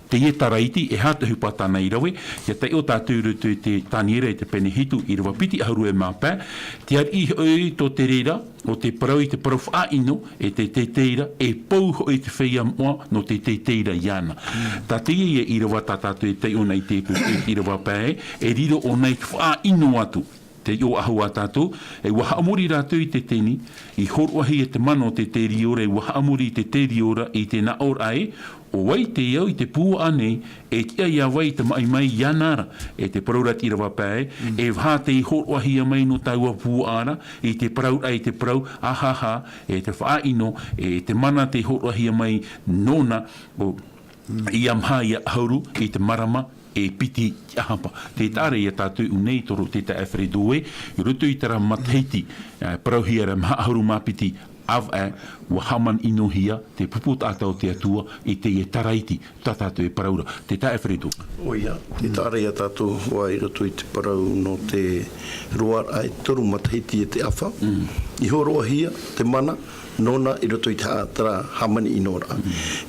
Teie taraiti, e aha te ʻohipa tāna i rave, ia taiʻo tātou i roto i te Taniera i te pene hitu, ʻīrava piti ʻahuru e mā pae, te ariʻi hoʻi tō te reira, ʻo te parau i te parau faʻaʻino, e te teitei ra, e pou hoʻi te feiā moʻa nō te teitei ra iāna. Tā teie ia ʻīrava tā tātou e taiʻo na i te pō, i te ʻīrava pae, e riro ʻōna i te faʻaʻino atu. Tē ʻō ʻahu ā tātou, e ʻua haʻamori rātou i te teni, i hōroʻahia te mana o te terio ra, e ʻua haʻamori i te terio ra, i te nāʻōraʻa ē, ʻo vai te au i te puaʻa nei, e tiʻa ia vai i te maʻi mai iāna ra, e te parau ra te ʻīrava pae, e vaha tei hōroʻahia mai nō taua puaʻa ra, i te parau ra, i te parau, ahaha, e te faʻaʻino, e te mana tei hōroʻahia mai nōna, ʻo, ia maha ia ʻahuru, i te marama, e piti te ʻahapa. Tē taʻa ra ia tātou i ʻō nei, toro te taʻa Alfredo ē, i roto i terā matahiti, e, parauhia ra maha ʻahuru mā piti, ʻāvaʻe, ʻua hāmani ʻinohia te pupu taʻata o te Atua i teie taraiti, tā tātou e parau ra. Te taʻa Alfredo. ʻOia, tē taʻa ra ia tātou hoʻi i roto i te parau nō te roaraʻa e toru matahiti e te ʻāfa. I hōroʻahia te mana, nōna i roto i te ha-, terā hāmani ʻino ra.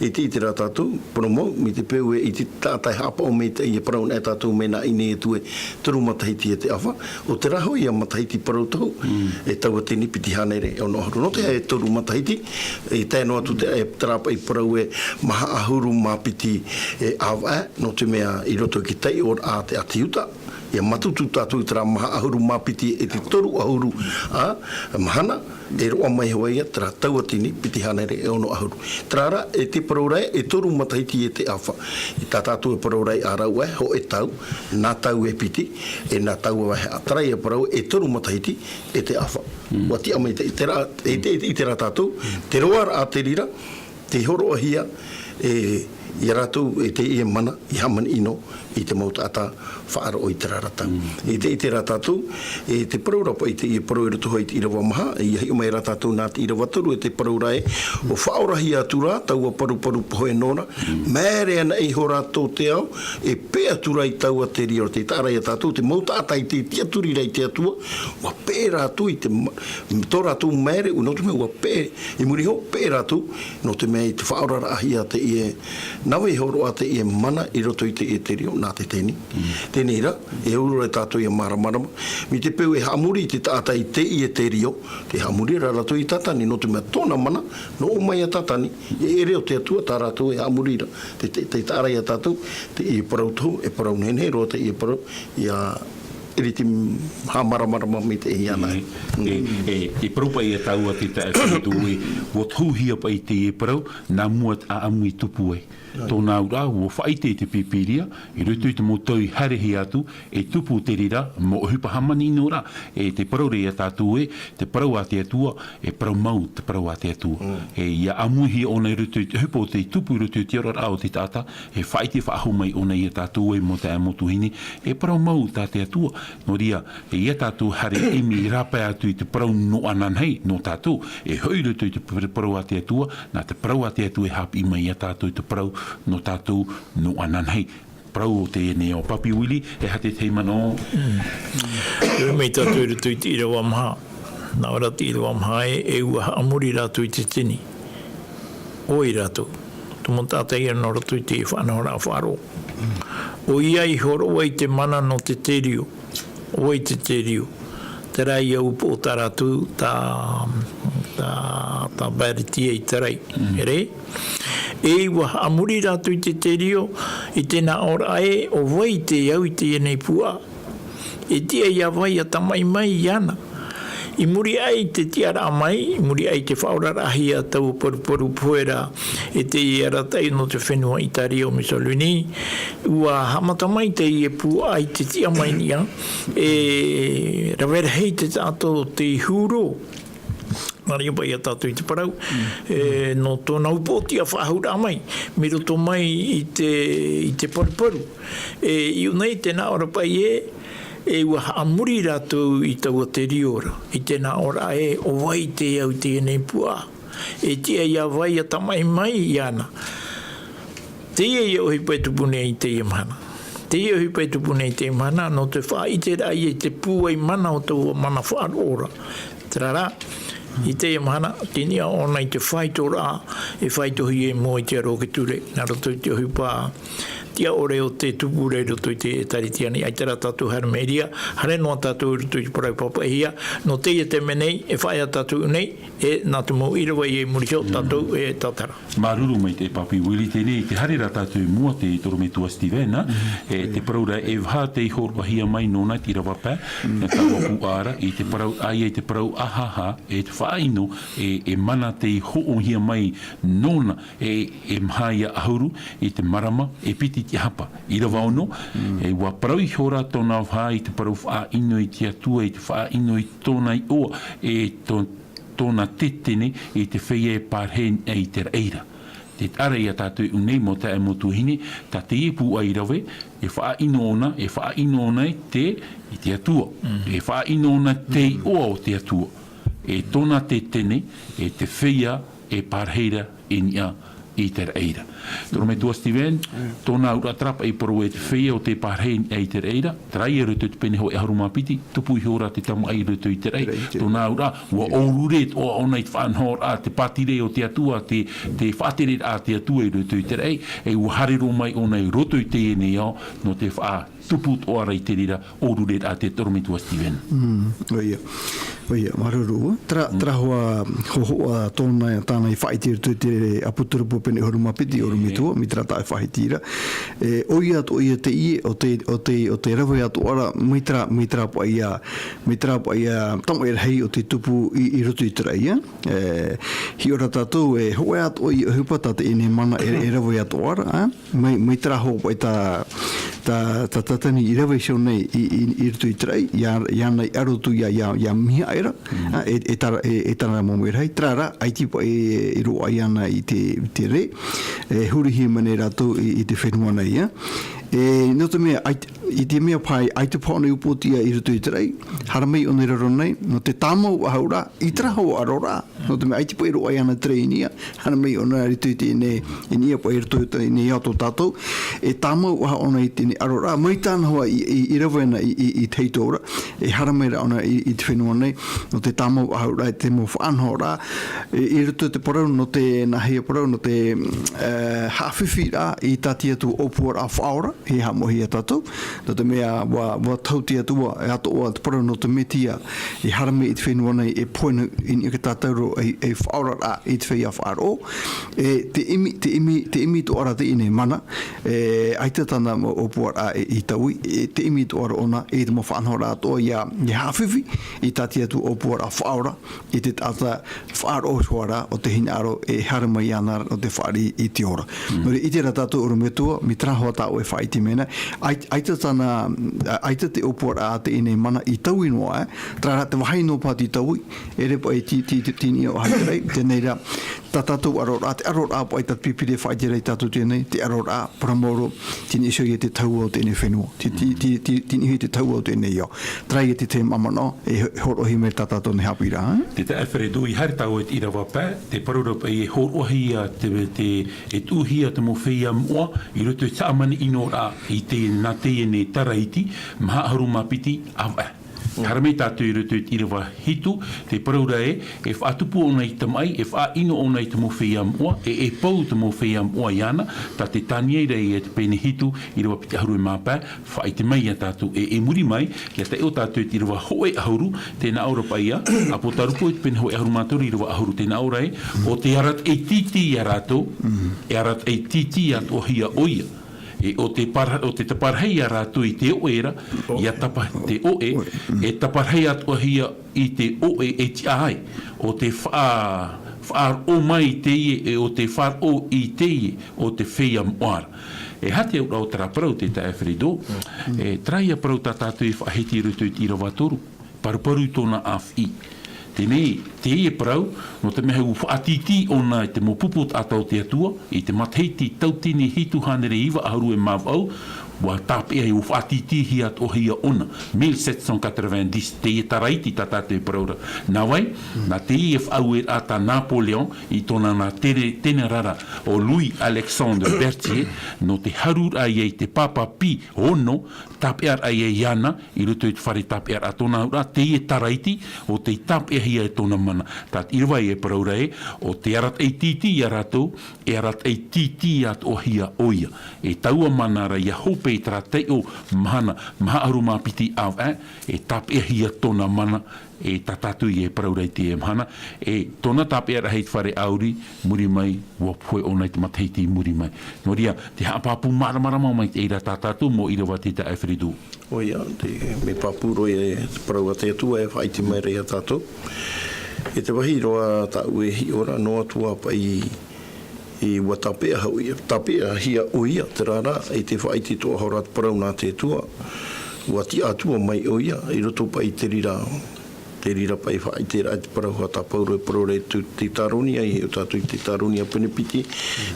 E ʻite, ʻite ra tātou, parau mau, mai te peu e ʻite te taʻata e haʻapaʻo mai i teie parau nā e tātou mea nā ʻī nei atu e toru matahiti e te ʻāfa, ʻo terā hoʻi ia matahiti parau tohu, e tauatini piti hānere e ono ʻahuru. Nō te aha e toru matahiti, e tae noa atu te, e terā paʻi parau e maha ʻahuru mā piti e ʻāvaʻe, nō te mea i roto i te taiʻoraʻa a te ʻĀti Iuta, ʻia mātutu tātou i terā maha ʻahuru mā piti e te toru ʻahuru, a, mahana, e roaʻa mai hoʻi ia terā tauatini piti hānere e ono ʻahuru. Terā rā, e te parau ra ē, e toru matahiti e te ʻāfa. I tā tātou e parau ra ē ʻa rāua ē, hōʻē tau, nā tau e piti, e nā tau vaihaʻa. Terā ia parau, e toru matahiti e te ʻāfa. ʻUa tiʻa mai te, terā, e te, e te, i terā tātou, te roaraʻa te reira, tei hōroʻahia, e, ia rātou, e teie mana, i hāmani ʻino, i te mau taʻata faʻaroʻo i terā ra tau. E te, i terā tātou, e te parau ra paʻi i teie parau i roto hoʻi i te ʻīrava maha, ʻia hiʻo mai ra tātou nā te ʻīrava toru, e te parau ra ē, ʻua faʻaorahia atu ra, taua paruparu pohe nōna, māere ana ihora tō te ao, e peʻe atu ra i taua terio, tē taʻa ra ia tātou, te mau taʻata i te tiʻaturi ra i te Atua, ʻua peʻe rātou i te ma-, tō rātou māere, nō te mea ʻua peʻe, i muri iho, peʻe rātou, nō te mea i te faʻaoraraʻahia teie, nā vai hōroʻa teie mana i roto i teie terio nā te teni. Teie nei rā, e uru ra tātou ʻia māramarama. Mai te peu e haʻamori te taʻata i teie terio, tē haʻamori ra rātou i Tātani, nō te mea tōna mana, nō ʻō mai ia Tātani, e ʻere o te Atua tā rātou e haʻamori ra. Te, te, tē taʻa ra ia tātou, teie parau tohu, e parau nehenehe roa teie parau, ʻia ʻere te haʻamāramarama mai te iana. E, e, e parau paʻi ia tāua te taʻata e tū e, ʻua tohuhia paʻi teie parau, nā mua te ʻāʻamu i tupu ai. Tōna auraʻa, ʻua faʻaʻite i te Pīpīria, i roto i te mau tau i haerehia atu, e tupu te reira, mau ʻohipa hāmani ʻino ra, e te parau ra ia tātou ē, te parau a te Atua, e parau mau te parau a te Atua. E ʻia ʻāmuihia ʻōna i roto i te ʻohipa o te tupu i roto i te oraraʻa o te taʻata, e faʻaʻite faʻahou mai ʻōna ia tātou ē mau taeaʻe, mau tuahine, e parau mau tā te Atua. Nō reira, e ʻia tātou haere ʻimi rāpae atu i te parau nō ananahi, nō tātou, e hoʻi i roto i te parau a te Atua, nā te parau a te Atua e haʻapiʻi mai ia tātou i te parau nō tātou nō ananahi. Parau o teie nei ʻo Papi Willie, e aha te tahi manaʻo? Rave mai tātou i roto i te ʻīrava maha. Nā ʻō ra te ʻīrava maha ē, e ʻua haʻamori rātou i te tini. ʻOi rātou. Te mau taʻata ia nō roto i te faʻanahoraʻa faʻaroʻo. ʻOia i hōroʻa i te mana nō te terio. ʻO vai te terio. Terā ia upoʻo tā rātou, tā, tā, tā Baeretia i tarai. Here? E ʻua haʻamori rātou i te terio, i te nāʻōraʻa ē, ʻo vai te au i teie nei puaʻa. E tiʻa ia vai ʻia tamaʻi mai iāna. I muri aʻe i te tiʻaraʻa mai, i muri aʻe i te faʻaoraraʻahia taua paruparu pohe ra, e te arataʻi nō te fenua Itaria ʻo Mussolini, ʻua haʻamata mai teie puaʻa i te tiʻa mai niʻa, e rave rahi te taʻata o te huru. Nā reira paʻi ia tātou i te parau, e, nō tōna upoʻotiʻa faʻahou raʻa mai, mai roto mai i te, i te paruparu. E, i ʻō nei tēnā ʻō ra paʻi ē, e ʻua haʻamori rātou i taua te reo ra, i tēnā ʻō ra ē, ʻo vai te au i teie nei puaʻa. E tiʻa ia vai ʻa tamaʻi mai iāna. Teie ia ʻohipa e tupu nei i teie mahana. Teie ʻohipa e tupu nei i teie mahana, nō te faʻaʻite raʻa i te pūai mana o taua mana faʻaroʻo ra. Terā rā, i teie mahana, te niʻa ʻōna i te faito raʻa, e faitohia i mua i te aro o te ture, nā roto i te ʻohipa tiʻa ʻore o te tupu ra i roto i te ʻĒtārētia nei, ʻaita rā tātou haere mai ra, haere noa tātou i roto i te parau pāpaʻihia, nō teie taime nei, e faʻaea tātou nei, e nā te mau ʻīrava ia i muri iho, tātou e tātara. Māuruuru maitaʻi Papi Willie teie, i te haere ra tātou i mua te ʻorometua Steven, e te parau ra e vaha tei hōroʻahia mai nōna te ʻīrava pae, nā taua puaʻa ra, i te parau, ʻaita i te parau ʻahaʻa, e te faʻaʻino, e, e mana tei hoʻohia mai nōna, e, e maha ia ʻahuru, i te marama, e piti te hapa. ʻĪrava ono, e ʻua parau ihora tōna vaha i te parau faʻaʻino i te Atua, i te faʻaʻino i tōna iʻoa, e tō-, tōna tetene i te feiā e pārahi i te raʻi ra. Tē taʻa ra ia tātou i ʻō nei mau taeaʻe mau tuahine, tā teie puaʻa i rave, e faʻaʻino ʻōna, e faʻaʻino ʻōna i te, i te Atua. E faʻaʻino ʻōna te iʻoa o te Atua. E tōna tetene, e te feiā e pārahi ra i niʻa i te raʻi ra. Te ʻorometua Steven, tōna auraʻa terā paʻi parau e te feiā ʻo tē pārahi i niʻa i te raʻi ra, terā ia i roto i te pene hōʻē ʻahuru mā piti, tupu ihora te tamaʻi i roto i te raʻi. Tōna auraʻa, ʻua ʻōrure atoʻa ʻōna i te faʻanahoraʻa, te pātireia o te Atua, te, te faʻatereraʻa a te Atua i roto i te raʻi, e ʻua haere roa mai ʻōna i roto i teie nei ao, nō te faʻa tupu atoʻa ra i te reira ʻōrureraʻa, te ʻorometua Steven. Mm, ʻoia. ʻOia, māuruuru. Terā, terā hoʻi, hōhoʻa tōna, tāna i faʻaʻite i roto i te ʻApotarupo pene ʻahuru mā piti, ʻorometua, mai terā taʻata e faʻahiti ra. E, ʻoia atoʻa ia teie, ʻo te, ʻo te, ʻo te rave atoʻa ra, mai terā, mai terā paʻi ia, mai terā paʻi ia tamaʻi rahi ʻo tē tupu i, i roto i te raʻi, ā. E, hiʻo ra tātou, e hōʻē atoʻa ia ʻohipa tā teie nei mana e, e rave atoʻa ra, ā. Mai, mai terā hoʻi paʻi tā, tā, tā Tātani i rave iho nei i, i, i roto i te raʻi, ia, iāna i aro atu ia, ia, ia Mihaʻera, ā, e, e tara, e, e tara mau mea rahi, terā rā, ʻaita paʻi e, e roaʻa iāna i te, i te rē, e hurihia mai nei rātou i, i te fenua nei, ā. E, nō te mea, ʻai-, i te mea paʻi, ʻaita paʻi ʻōna i upoʻotiʻa i roto i te raʻi, haere mai ʻōna i raro nei, nō te tāmau faʻahou ra, i terā hoʻi aro ra, nō te mea ʻaita paʻi roaʻa iāna te rē i niʻa, haere mai ʻōna i roto i teie nei, i niʻa paʻi i roto i teie nei ao tō tātou, e tāmau faʻahou ʻōna i teie nei aro ra, mai tāna hoʻi i, i, i rave ana i, i, i te heitō ra, e haere mai ra ʻōna i, i te fenua nei, nō te tāmau faʻahou ra, i te mau faʻanahoraʻa, i, i roto i te parau, nō te, nāhea parau, nō te, e, haʻafifi ra i tā te Atua ʻōpuaraʻa faʻaora, e haʻamauhia tātou, nō te mea ʻua, ʻua tahu te Atua, e atoʻa te parau nō te Metia, e haere mai i te fenua nei, e pohe noa i niʻa ia tātou ra, e, e faʻaoraraʻa i te feiā faʻaroʻo. E te ʻimi, te ʻimi, te ʻimi atoʻa ra teie nei mana, e, ʻaita tāna mau ʻōpuaraʻa i, i taui, e te ʻimi atoʻa ra ʻōna, e te mau faʻanahoraʻa atoʻa ia, ia haʻafifi, i tā te Atua ʻōpuaraʻa faʻaora, i te taʻata faʻaroʻo hoʻi ra o te hinaʻaro e haere mai iāna nō te fāriʻi i te ora. Nō reira, ʻite ra tātou ʻorometua, mai terā hoʻi tā ʻoe e faʻaʻite mai nei, ʻai-, ʻaita tāna, ʻaita te ʻōpuaraʻa a teie nei mana i taui noa, ā, terā rā te vāhi noa paha tei taui, ʻere paʻi tei, tei, tei, tei niʻa ʻoaʻoa i te raʻi, teie nei rā, tā tātou aroraʻa, te aroraʻa paʻi tā te Pīpīria e faʻaʻite ra ia tātou teie nei, te aroraʻa, parau maoro, tei niʻa iho ia te tahua o teie nei fenua. Tei, tei, tei, tei, tei niʻa iho ia te tahua o teie nei ao. Terā ia te tahi māmani, e ho-, hōroʻahia mai tā tātou nei haʻapiʻiraʻa, ā? Te taeaʻe Fredo, i haere tāua i te ʻīrava pae, te parau ra paʻi e hōroʻahia te, te, e tuʻuhia te mau feiā moʻa, i roto i te hāmani ʻino ra, i te, nā teie nei Taraiti, maha ʻahuru mā piti, ʻāvaʻe. Haere mai tātou i roto i te ʻīrava hitu, te parau ra ē, e faʻatupu ʻōna i te tamaʻi, e faʻaʻino ʻōna i te mau feiā moʻa, e, e pou te mau feiā moʻa iāna, tā te Taniera ia te pene hitu, ʻīrava piti ʻahuru e mā pae, faʻaʻite mai ia tātou, e, e muri mai, ʻia tae ʻo tātou i te ʻīrava hōʻē ʻahuru, tē nā ʻō ra paʻi ia, ʻĀpōtarupo i te pene hōʻē ʻahuru mā toru, ʻīrava ʻahuru, tē nā ʻō ra ē, ʻo tē arataʻi tītī ia rātou, e arataʻi tītī atoʻahia ʻoia. E ʻo tē para-, ʻo tē taparahi ia rātou i te oʻe ra, ʻia tapa-, te oʻe, e taparahi atoʻahia i te oʻe e tiʻa ai, ʻo tē faʻa-, faʻaroʻo mai i teie, e ʻo tē faʻaroʻo i teie, ʻo te feiā moʻa ra. E aha te auraʻa o terā parau, te taeaʻe Fredo, e terā ia parau tā tātou e faʻahiti i roto i te ʻīrava toru, paruparu i tōna ʻāfiʻi. Teie, teie parau, nō te mea ʻua faʻatītī ʻōna i te mau pupu taʻata o te Atua, i te matahiti tauatini hitu hānere iva ʻahuru e mā vaʻu, ʻua tāpeʻa ʻo faʻatītīhia atoʻahia ʻōna, mille sept cent quatre-vingt-dix, teie taraiti tā tātou e parau ra. Nā vai, nā teie faʻaueraʻa tā Napoléon, i tōna nā tere-, tenerara ʻo Louis-Alexandre Berthier, nō te hāruiraʻa i te Pāpā Pī ono, tāpeʻaraʻa iāna, i roto i te fare tāpeʻaraʻa tōna auraʻa, teie taraiti, ʻo tei tāpeʻahia e tōna mana. Tātou i reira e parau ra ē, ʻo te arataʻi tītī ia rātou, e arataʻi tītī atoʻahia ʻoia. E taua mana ra ʻia hope i terā taiʻo mahana, maha ʻahuru mā piti ʻāvaʻe, e tāpeʻahia tōna mana, e tā tātou e parau ra i teie mahana, e tōna tāpeʻaraʻa i te fare ʻāuri, muri mai, ʻua pohe ʻōna i te matahiti i muri mai. Nō reira, te haʻapāpū māramarama mai te reira tā tātou mau ʻīrava tei tā Alfredo. ʻOia, te, mea pāpū roa ia te parau a te Atua e faʻaʻite mai ra ia tātou. E te vāhi roa tāʻu e hiʻo ra, noa atu ā paʻi, e ʻua tāpeʻa hoʻi, tāpeʻahia ʻoia, terā rā, e te faʻaʻite atoʻa ra te parau nā te Atua, ʻua tiʻa atu ā mai ʻoia, i roto paʻi i te reira, te reira paʻi faʻaʻiteraʻa i te parau a tā Pauro e parau ra i Teuteronia, i hiʻo tātou i Teuteronia pene piti,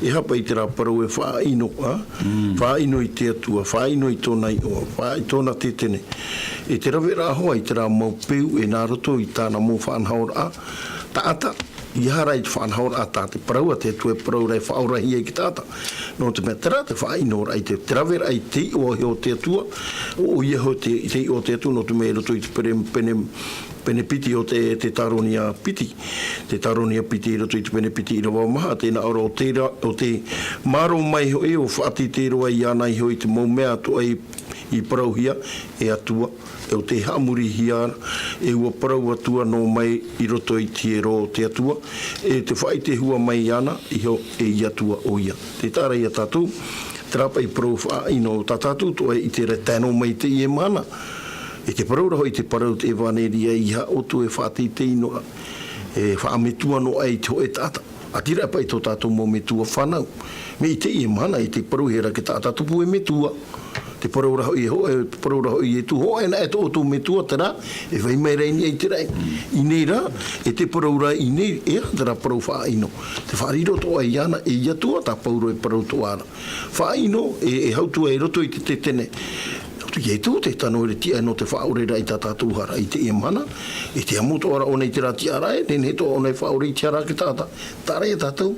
e aha paʻi terā parau e faʻaʻino, ā? Faʻaʻino i te Atua, faʻaʻino i tōna iʻoa, faʻa-, i tōna tētene. E te raveraʻa hoʻi i terā mau peu e nā roto i tāna mau faʻanahoraʻa, taʻata, ʻia haere i te faʻanahoraʻa tā te parau a te Atua e parau ra e faʻaorahia i te taʻata. Nō te mea terā te faʻaʻinoraʻa i te, te raveraʻa i te iʻoa o te Atua, ʻo, ʻoia hoʻi te, te iʻoa o te Atua, nō te mea i roto i te pere-, pene, pene piti o te, Teuteronia piti. Teuteronia piti i roto i te pene piti ʻīrava maha, tē nā ʻō ra ʻo te ra-, ʻo te mārō mai hoʻi, ʻo faʻatītī roa iāna iho i te mau mea atoʻa i, i parauhia e Atua, e ʻo tei haʻamorihia, e ʻua parau atu ā noa mai i roto i te hiero o te Atua, e te faʻaʻite hua mai iāna, iho e ʻia Atua ʻoia. Tē taʻa ra ia tātou, terā paʻi parau faʻaʻino tā tātou atoʻa e ʻite ra e tae noa mai i teie mahana. E te parau ra hoʻi te parau te ʻevaneria, ʻeiaha ʻoutou e faʻateitei noa, e faʻametua noa i te hōʻē taʻata. ʻĀtīrā paʻi tō tātou mau metua fānau. Mea i teie mahana, e te parau e rave taʻata tupu e metua. Te parau ra hoʻi e hō-, e te parau ra hoʻi e tū hōʻē nā e tō ʻoutou metua, terā, e vai mai ra i niʻa i te raʻi. I ʻō nei rā, e te parau ra i ʻō nei, e aha terā parau faʻaʻino. Te faʻariro atoʻa iāna, e ʻia Atua tā Pauro e parau atoʻa ra. Faʻaʻino, e, e hau atu ā i roto i te tētene. Roto i te tano e tiʻa nō te faʻaʻoreraʻa i tā tātou hara i teie mahana. E te amo atoʻa ra ʻōna i terā tiʻaraʻa, e nehenehe atoʻa ʻōna e faʻaʻore i te hara a te taʻata. Terā ia tātou.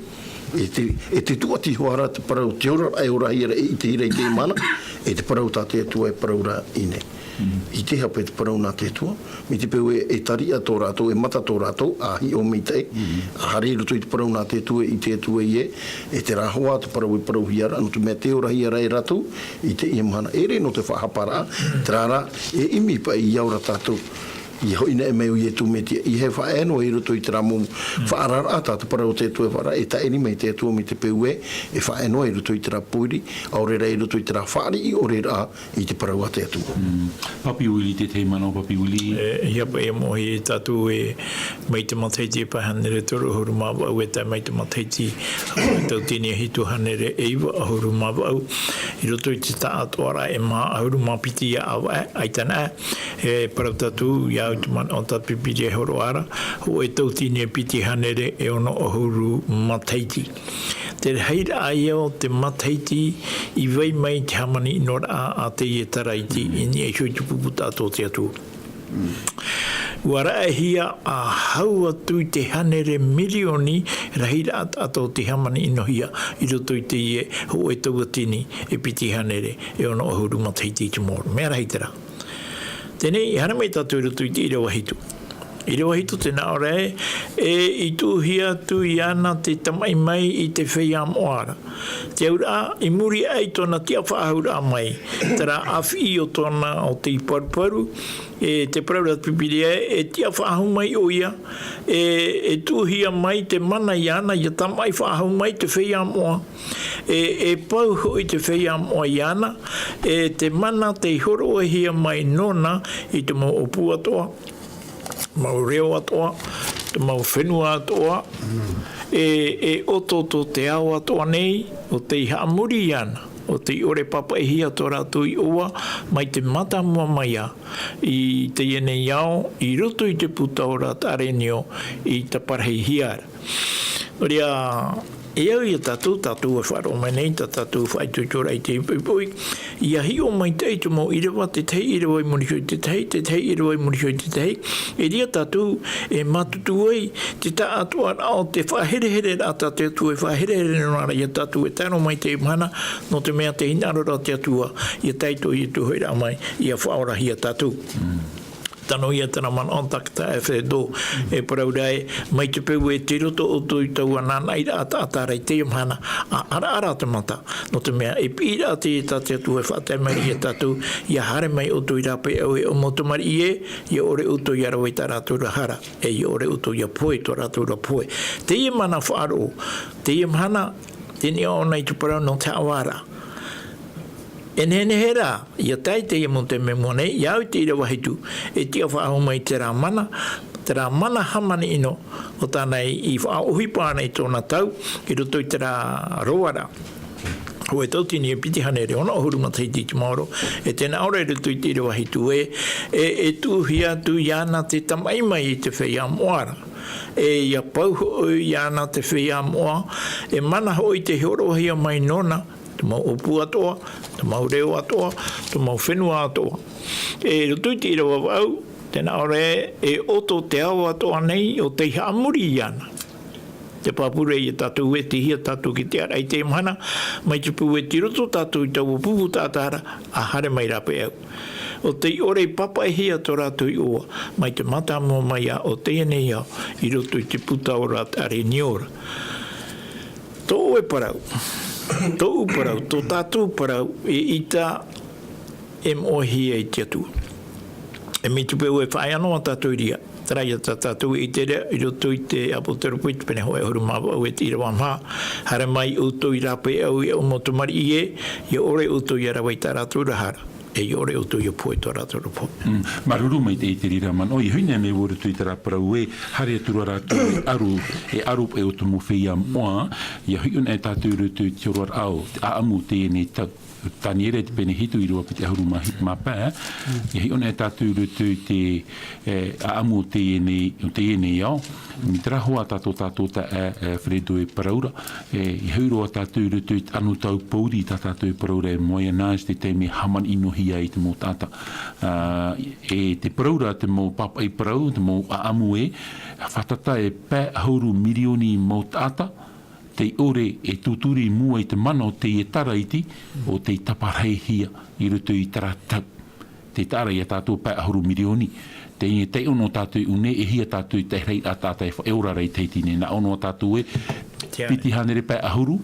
E te, e te tuʻati hoʻi ra te parau, te oraraʻa e orahia ra e ʻitehia ra i teie mahana, e te parau tā te Atua e parau ra i ʻō nei. ʻIte hape te parau nā te Atua, mai te peu e, e tariʻa tō rātou, e mata tō rātou, ʻa hiʻo maitaʻi, ʻa haere i roto i te parau nā te Atua, ʻite atu ē, e terā hoʻi te parau e parauhia ra, nō te mea tē orahia ra e rātou, i teie mahana, ʻeʻere nō te faʻahaparaʻa, terā rā, e ʻimi paʻi ʻia ora tātou. ʻIa hoʻi na e mai ʻo Iesu Mesia, ʻeiaha e faʻaea noa i roto i terā mau faʻaararaʻa tā te parau o te Atua e faʻaara, e tāʻiri mai te Atua mai te peu ē, e faʻaea noa i roto i terā pōiri, ʻaore rā i roto i terā fāriʻi ʻore rā i te parau a te Atua. Mm. Papi Willie, te tahi manaʻo, Papi Willie. E, ʻia paʻi e moʻe tātou e mai te matahiti e pae hānere toru ʻahuru mā vaʻu e tae mai te matahiti tauatini e hitu hānere e iva ʻahuru mā vaʻu. I roto i te taʻatoʻaraʻa e maha ʻahuru mā piti ia ʻāvaʻe, ʻaita na, e parau tātou, ʻia au i te manaʻo tā te Pīpīria e hōroʻa ra, hōʻē tauatini e piti hānere e ono ʻahuru matahiti. Te rahiraʻa ia o te matahiti i vai mai te hāmani ʻino ra a teie taraiti i niʻa iho i te pupu taʻata o te Atua. ʻUa raʻehia ʻa hau atu i te hānere mirioni rahiraʻa taʻata o te hāmani ʻinohia i roto i teie hōʻē tauatini e piti hānere e ono ʻahuru matahiti i te mau ora. Mea rahi terā. Teie nei, i haere mai tātou i roto i te ʻīrava hitu. ʻĪrava hitu tē nā ʻō ra ē, e i tuʻuhia atu iāna te tamaʻi mai i te feiā moʻa ra. Te auraʻa, i muri aʻe i tōna tiʻafaʻahouraʻa mai, terā ʻāfiʻi o tōna, o tei paruparu, e te parau ra te Pīpīria, e tiʻafaʻahou mai ʻoia, e, e tuʻuhia mai te mana iāna, ʻia tamaʻi faʻahou mai te feiā moʻa. E, e pau hoʻi te feiā moʻa iāna, e te mana tei hōroʻahia mai nōna i te mau ʻōpū atoʻa, mau reo atoʻa, te mau fenua atoʻa, e, e ʻoto tō te ao atoʻa nei, ʻo tei haʻamori iāna. ʻO tei ʻore pāpaʻihia tō rātou iʻoa mai te mātāmua mai ā i teie nei ao i roto i te puta ora Taʻarenio i taparahiahia ra. Nō reira, e au ia tātou, tātou e faʻaroʻo mai nei, tā tātou faʻaitoitoraʻa i te poʻipoʻi, ʻia hiʻo maitaʻi i te mau ʻīrava, te tahi ʻīrava i muri iho i te tahi, te tahi ʻīrava i muri iho i te tahi, e reira tātou e mātūtū ai te taʻatoʻaraʻa o te faʻaherehereraʻa tā te Atua e faʻaherehere noa ra ia tātou e tae roa mai i teie mahana, nō te mea tē hinaʻaro ra te Atua ʻia tae i tō iesu hoʻiraʻa mai ʻia faʻaorahia tātou. Tano ia terā manaʻo, tākata Alfredo, e parau ra ē, mai te peu e tei roto ʻoutou i taua nānaʻiraʻa taʻata ra i teie mahana, ʻa ʻaraʻara te mata, nō te mea e piʻiraʻa teie tā te Atua e faʻatae mai ra ia tātou, ʻia haere mai ʻoutou i rāpae ʻau e ʻo mau tamariʻi ē, ʻia ʻore ʻoutou ʻia rave i tā rātou ra hara, e ʻia ʻore ʻoutou ʻia pohe i tō rātou ra pohe. Teie mana faʻaroʻo, teie mahana, teie nei ʻōna i te parau nō te haʻavāraʻa. E nehenehe rā ʻia tae i teie mau taime i mua nei, ʻia au i te ʻīrava hitu, e tiʻa faʻahou mai terā mana, terā mana hāmani ʻino, ʻo tāna i faʻaʻohipa ana i tōna tau, i roto i terā roaraʻa. Hōʻē tauatini e piti hānere ono ʻahuru matahiti i te maoro, e tē nā ʻō ra i roto i te ʻīrava hitu ē, e, e tuʻuhia atu iāna te tamaʻi mai i te feiā moʻa ra. E ʻia pau hoʻi iāna te feiā moʻa, e mana hoʻi te hōroʻahia mai nōna, te mau ʻōpū atoʻa, te mau reo atoʻa, te mau fenua atoʻa. E roto i te ʻīrava vaʻu, tē nā ʻō ra ē, e ʻoto te ao atoʻa nei ʻo tei haʻamori iāna. Te pāpū ra ia tātou ē, tei hea tātou ki te ʻāraʻa i teie mahana, mai te peu e tei roto tātou i taua pupu taʻata ra, ʻa haere mai rāpae ʻau. ʻO tei ʻore i pāpaʻihia tō rātou iʻoa, mai te mātāmua mai ā o teie nei ao, i roto i te puta ora Taʻarenio ra. Tō ʻoe parau, tōʻu parau, tō tātou parau, eʻita e moʻehia e te Atua. E mai te peu e faʻaea noa tātou i reira, terā ia tā tātou e ʻite ra i roto i te Apoteropo i te pene hōʻē ʻahuru mā vaʻu e te ʻīrava maha, haere mai ʻoutou i rāpae ʻau e ʻo mau tamariʻi ē, ʻia ʻore ʻoutou ʻia rave i tā rātou ra hara, e ʻia ʻore ʻoutou ʻia pohe i tō rātou ra pohe. Mm. Māuruuru maitaʻi i te reira manaʻo, ʻia hoʻi na mea ʻua roto i terā parau ē, haere atu ra rātou e ʻaru, e ʻaru paʻi ʻo te mau feiā moʻa, ʻia hoʻi na e tātou i roto i te oraraʻa o te ʻāʻamu o teie nei tau. Taniera i te pene hitu ʻīrava piti ʻahuru mā hi-, mā pae, ʻia hiʻo na e tātou i roto i te, e, ʻāʻamu o teie nei, o teie nei ao. Mai terā hoʻi tātou, tātou taeaʻe, e, Fredo e parau ra, e, ʻia hoʻi roa tātou i roto i te anotau pōuri tā tātou e parau ra e Moyen Âge, te taime hāmani ʻino hia ai te mau taʻata. Ā, e te parau ra te mau pāpaʻi parau, te mau ʻāʻamu ē, fātata e pae ʻahuru mirioni mau taʻata, tei ʻore e tūturi i mua i te mana o teie tara iti, ʻo tei taparahihia i roto i terā tau. Tē taʻa ra ia tātou pae ʻahuru mirioni. Teie taiʻo noa tātou i ʻō nei, e hia tātou i te rahiraʻa taʻata e faʻaora ra i te taime nei. Nā ʻō noa tātou ē, piti hānere pae ʻahuru,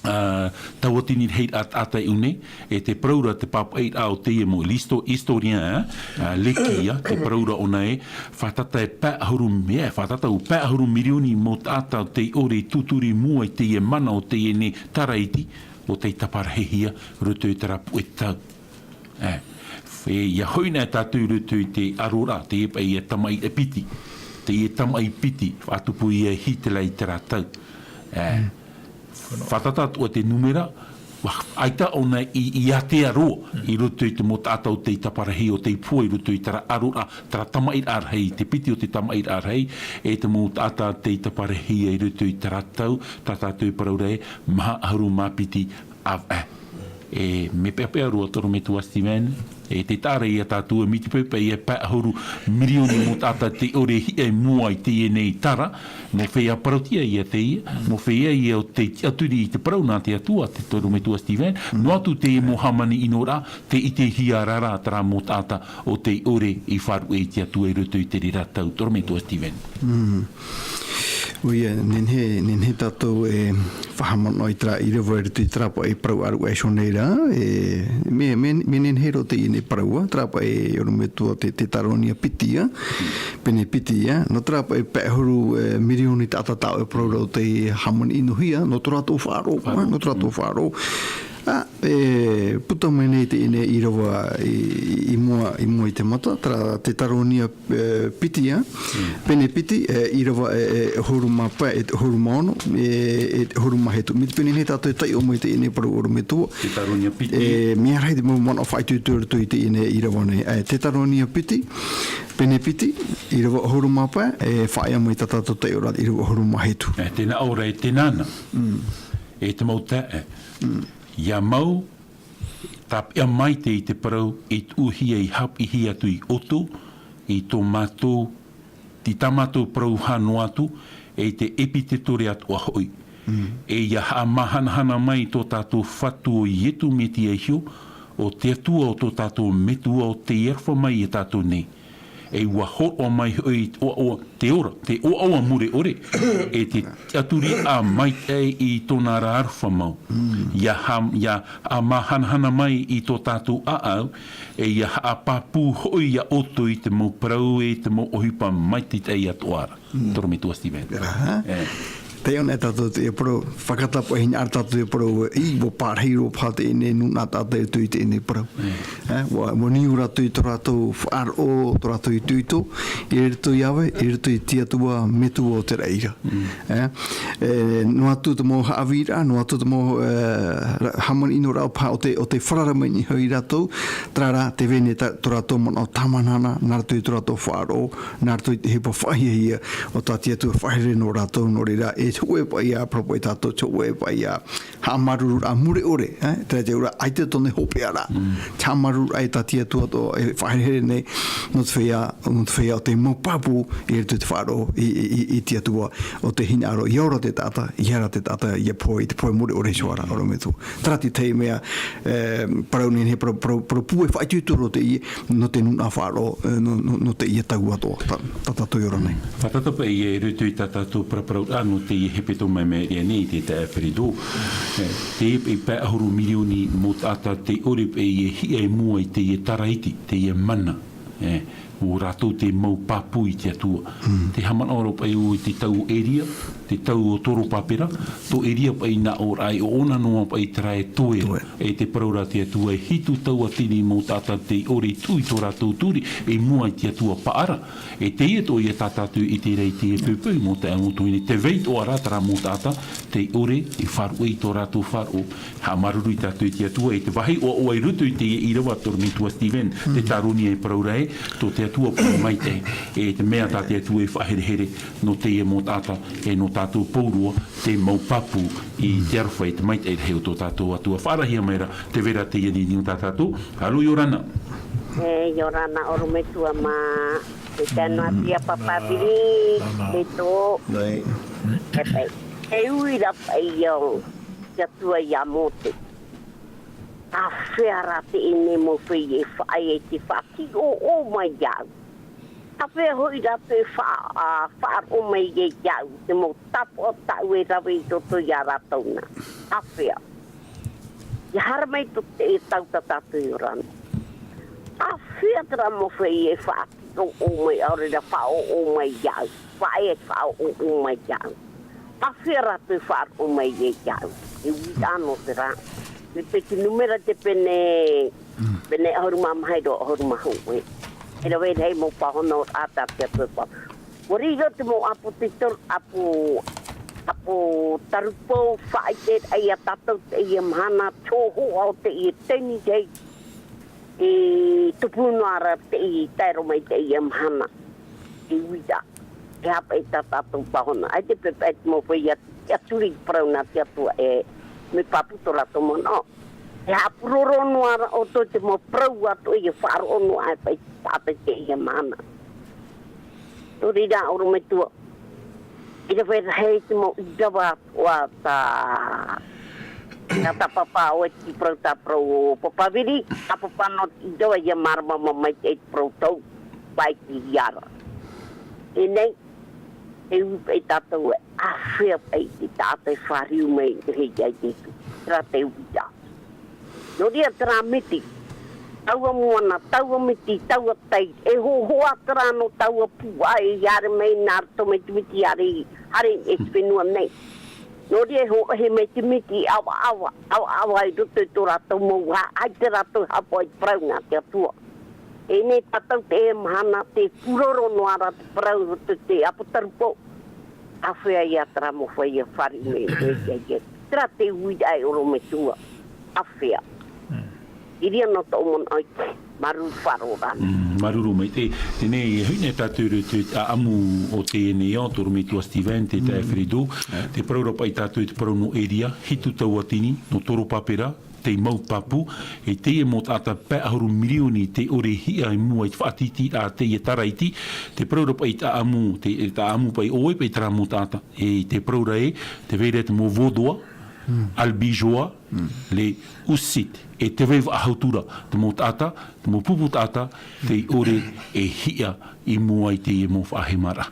ā, tauatini rahiraʻa taʻata i ʻō nei, e te parau ra te pāpaʻiraʻa o teie mau listo-, historien, ā, ā, leki, ā, te parau ra ʻōna ē, fātata e pae ʻahuru, e, fātata ʻo pae ʻahuru mirioni mau taʻata tei ʻore i tūturi i mua i teie mana o teie nei tara iti, ʻo tei taparahihia i roto i terā puʻe tau. E, e, ʻia hoʻi na e tātou i roto i te ʻaroraʻa, teie paʻi e tamaʻi e piti, teie tamaʻi piti, faʻatupu ia e Hitler i terā tau. E, fātata atoʻa te nūmera, ʻua, ʻaita ʻōna i, i ātea roa, i roto i te mau taʻata ʻo tei taparahi, ʻo tei pohe i roto i terā ʻaroraʻa, terā tamaʻiraʻa rahi, te piti o te tamaʻiraʻa rahi, e te mau taʻata tei taparahihia i roto i terā tau, tā tātou e parau ra ē, maha ʻahuru mā piti ʻāvaʻe. E, mea peʻapeʻa roa, toro metua Steven, e tē taʻa ra ia tātou e mea tiʻa paʻi e pae ʻahuru mirioni mau taʻata tei ʻore e hiʻa i mua i teie nei tara, mau feiā parau-tiʻa ia teie, mau feiā ia ʻo tei tiʻaturi i te parau nā te Atua, te toro metua Steven, noa atu teie mau hāmani ʻino ra, tē ʻitehia ra terā mau taʻata ʻo tei ʻore i faʻaruʻe i te Atua i roto i te reira tau, toro metua Steven. Mm. ʻOia, nehenehe, nehenehe tātou e faʻahaʻamanaʻo i terā ʻīrava i roto i terā paʻi parau ʻāruʻe iho nei ra, e, mea, mea, mea nehenehe roa teie nei parau, ā, terā paʻi ʻorometua te, Teuteronia piti, ā, pene piti, ā, nō terā paʻi pae ʻahuru, e, mirioni taʻata tā ʻoe e parau ra ʻo tei hāmani ʻinohia, nō tō rātou faʻaroʻo, ā, nō tō rātou faʻaroʻo. Ā, e puta mai nei teie nei ʻīrava i, i mua, i mua i te mata, terā Teuteronia, e, piti, ā. Pene piti, e, ʻīrava, e, e ʻahuru mā pae, e ʻahuru mā ono, e, e ʻahuru mā hitu. Mai te pene nei tātou e taiʻo mai teie nei parau ʻorometua. Teuteronia piti. E, mea rahi te mau manaʻo faʻaitoito i roto i teie nei ʻīrava nei. E, Teuteronia piti, pene piti, ʻīrava ʻahuru mā pae, e faʻaea mai tā tātou taiʻoraʻa ʻīrava ʻahuru mā hitu. E, tēnā ʻoe, e tēnā na. E te mau taeaʻe. ʻIa mau, tāpeʻa maitaʻi i te parau i tuʻuhia, i haʻapiʻihia atu ia ʻoutou, i tō mātou, i tā mātou parau hā noa atu, e i te ʻEpitetore atoʻa hoʻi. E ʻia haʻamāhanahana mai tō tātou Fatu ʻo Iesu Mesia iho, ʻo te Atua o tō tātou Metua ʻo tei aroha mai ia tātou nei. E ʻua hōroʻa mai hoʻi te ʻoaʻoa, te ora, te ʻoaʻoa mure ʻore, e te tiʻaturi maitaʻi i tōna ra aroha mau. ʻIa ha-, ʻia haʻamāhanahana mai i tō tātou ʻāʻau, e ʻia haʻapāpū hoʻi ia ʻoutou i te mau parau e te mau ʻohipa maitaʻi atoʻa ra. Torometua Steven. Aha. E. Taiʻo nei tātou teie parau, fakatapaʻo hinaʻaro tātou teie parau, e, ʻua pārahi roa paha teie nei nūnaʻa taʻata i roto i teie nei parau. E, ʻua, ʻua niu rātou i tō rātou faʻaroʻo, tō rātou itoito, i roto iāʻu, i roto i te Atua, Metua o te raʻi ra. E, e, noa atu te mau haʻavīraʻa, noa atu te mau, e, ra-, hāmani ʻino rā paha o te, o te farara mai nei hoʻi rātou, terā rā, tē vai nei tā, tō rātou manaʻo tāmāhana, nā roto i tō rātou faʻaroʻo, nā roto i te ʻohipa faʻahiahia o tā te Atua faʻaherehere nō rātou, nō reira, e hōʻē paʻi ā, parau paʻi tātou, hōʻē paʻi ā, haʻamāuruururaʻa mure ʻore, e, terā te auraʻa, ʻaita tōna hopeʻa ra. Te haʻamāuruururaʻa i tā te Atua atoʻa e faʻaherehere nei, nō te feiā, nō te feiā o te mau pāpū, i roto i te faʻaroʻo, i, i, i, i te Atua, ʻo tē hinaʻaro, ʻia ora te taʻata, ʻia ara te taʻata, ʻia pohe, i te pohe mure ʻore iho ā ra, ʻorometua. Terā te tahi mea, e, parau nei, parau, parau, parau pūai faʻaitoito roa teie, nō te nūnaʻa faʻaroʻo, e, nō, nō, nō teie tau atoʻa, tā, tā tātou e ora nei. Fātata paʻi i roto i tā tātou paraparauraʻa nō teie hepetoma i maʻiri aʻe nei, te taeaʻe Peredo. E, teie paʻi pae ʻahuru mirioni mau taʻata tē ʻore paʻi e hiʻa i mua i teie taraiti, teie mana. E, ʻo rātou te mau pāpū i te Atua. Te haʻamanaʻo ra paʻi ʻoe i te tau o Eria, te tau o Toropapera, tō Eria paʻi nā ʻō ra e ʻoʻona noa paʻi terā e toe. Toe. E te parau ra te Atua e hitu tauatini mau taʻata tē ʻore i tuʻu i tō rātou turi, i mua i te Atua Paʻara. E teie atoʻa ïa tā tātou i ʻite ra i teie poʻipoʻi mau taeaʻe mau tuahine, tē vai atoʻa ra terā mau taʻata, tē ʻore e faʻaruʻe i tō rātou faʻaroʻo. Haʻamāuruuru tātou i te Atua, e te vāhi ʻoaʻoa i roto i teie ʻīrava Torometua Steven, Teuteronia e parau ra ē, tō te Atua paʻi maitaʻi, e te mea tā te Atua e faʻaherehere, nō teie mau taʻata, e nō tātou pauroa, te mau pāpū i te aroha, i te maitaʻi rahi o tō tātou Atua. Faʻaarahia mai ra, tē vai ra teie niniu tā tātou, alo, ʻia ora na. E, ʻia ora na ʻorometua mā, e tano atu ia Papa Viri, e tō. Nei. E paʻi, e ui ra paʻi ʻo te Atua ia Mōse. ʻĀfea rā teie nei mau feiā e faʻaea i te faʻatiʻoʻo mai iāʻu? ʻĀfea hoʻi rātou e fa-, ā, faʻaroʻo mai ai iāʻu, te mau tāpaʻo tāʻu e rave i roto ia rātou na? ʻĀfea? ʻIa haere mai tō te tau tā tātou i ora nei. ʻĀfea terā mau feiā e faʻatiʻoʻo mai, ʻaore rā faʻaʻoʻo mai iāʻu, faʻaea e faʻaʻoʻo mai iāʻu? ʻĀfea rātou e faʻaroʻo mai ai iāʻu? E uiraʻa nō terā. Mai te Numera te pene, pene ʻahuru mā maha i te ʻahuru mā hōʻē. E rave rahi mau pāhonoraʻa tā te Atua e parau. ʻUa riro te mau ʻāpōsetolo, ʻāpō, ʻāpōsetolo, faʻaʻite ia tātou teie mahana, tō hoʻi teie teni tei, e tupu noa ra teie, tae roa mai teie mahana. E uiraʻa, e aha paʻi tā tātou pāhono, ʻaita paʻi te mau feiā tiʻaturi i te parau nā te Atua e mea pāpū tō rātou manaʻo. E haʻapuroro noa ra ʻoutou i te mau parau atoʻa e faʻaroʻo noa aʻe paʻi tātou i teie mahana. Nō reira, ʻorometua, i rave rahi te mau ʻīrava atoʻa tā, tā, tā pāpā ʻoe i te parau, tā parau o Papa Viri, tā pāpā nō te ʻīrava ʻia māramarama mai te parau tau, paʻi te ʻīrava. E nei, e ui paʻi tātou ē, ʻāfea paʻi te taʻata e fāriu mai i te hei ai te tu. Terā te uiraʻa. Nō reira terā miti, taua moana, taua miti, taua tai, e hōhoʻa terā nō taua pūʻa e haere mai nā roto mai te miti haere, haere i te fenua nei. Nō reira e hōroʻa mai te miti i ʻavaʻava, ʻavaʻava i roto i tō rātou mau vaha, ʻaita rātou e haʻapaʻo i te parau nā te Atua. E nei tātou teie mahana, tē pūroro noa ra te parau i roto i te Apotarupo. Āfea ia terā mau feiā fāriʻi mai, mai, mai, mai. Terā te uiraʻa e ʻorometua. Āfea. I reira noa tōʻu manaʻo i te māuruuru faʻaroʻo ra. Mm, māuruuru maitaʻi. Teie nei, e hoʻi nei tātou i roto i te ʻāʻamu o teie nei ao, te ʻorometua Stephen, te taeaʻe Fredo, te parau ra paʻi tātou i te parau nō Eria, hitu tauatini, nō Toropapera, tei mau pāpū, e teie mau taʻata pae ʻahuru mirioni tē ʻore e hiʻa i mua i te faʻatītīraʻa a teie taraiti, te parau ra paʻi i te ʻāʻamu, te, te ʻāʻamu paʻi ʻoe paʻi terā mau taʻata, e te parau ra ē, tē vai ra te mau Vaudois, Albigeois, les Hussites, e tē vai faʻahou atu ra, te mau taʻata, te mau pupu taʻata, tē ʻore e hiʻa i mua i teie mau faʻahemaraʻa.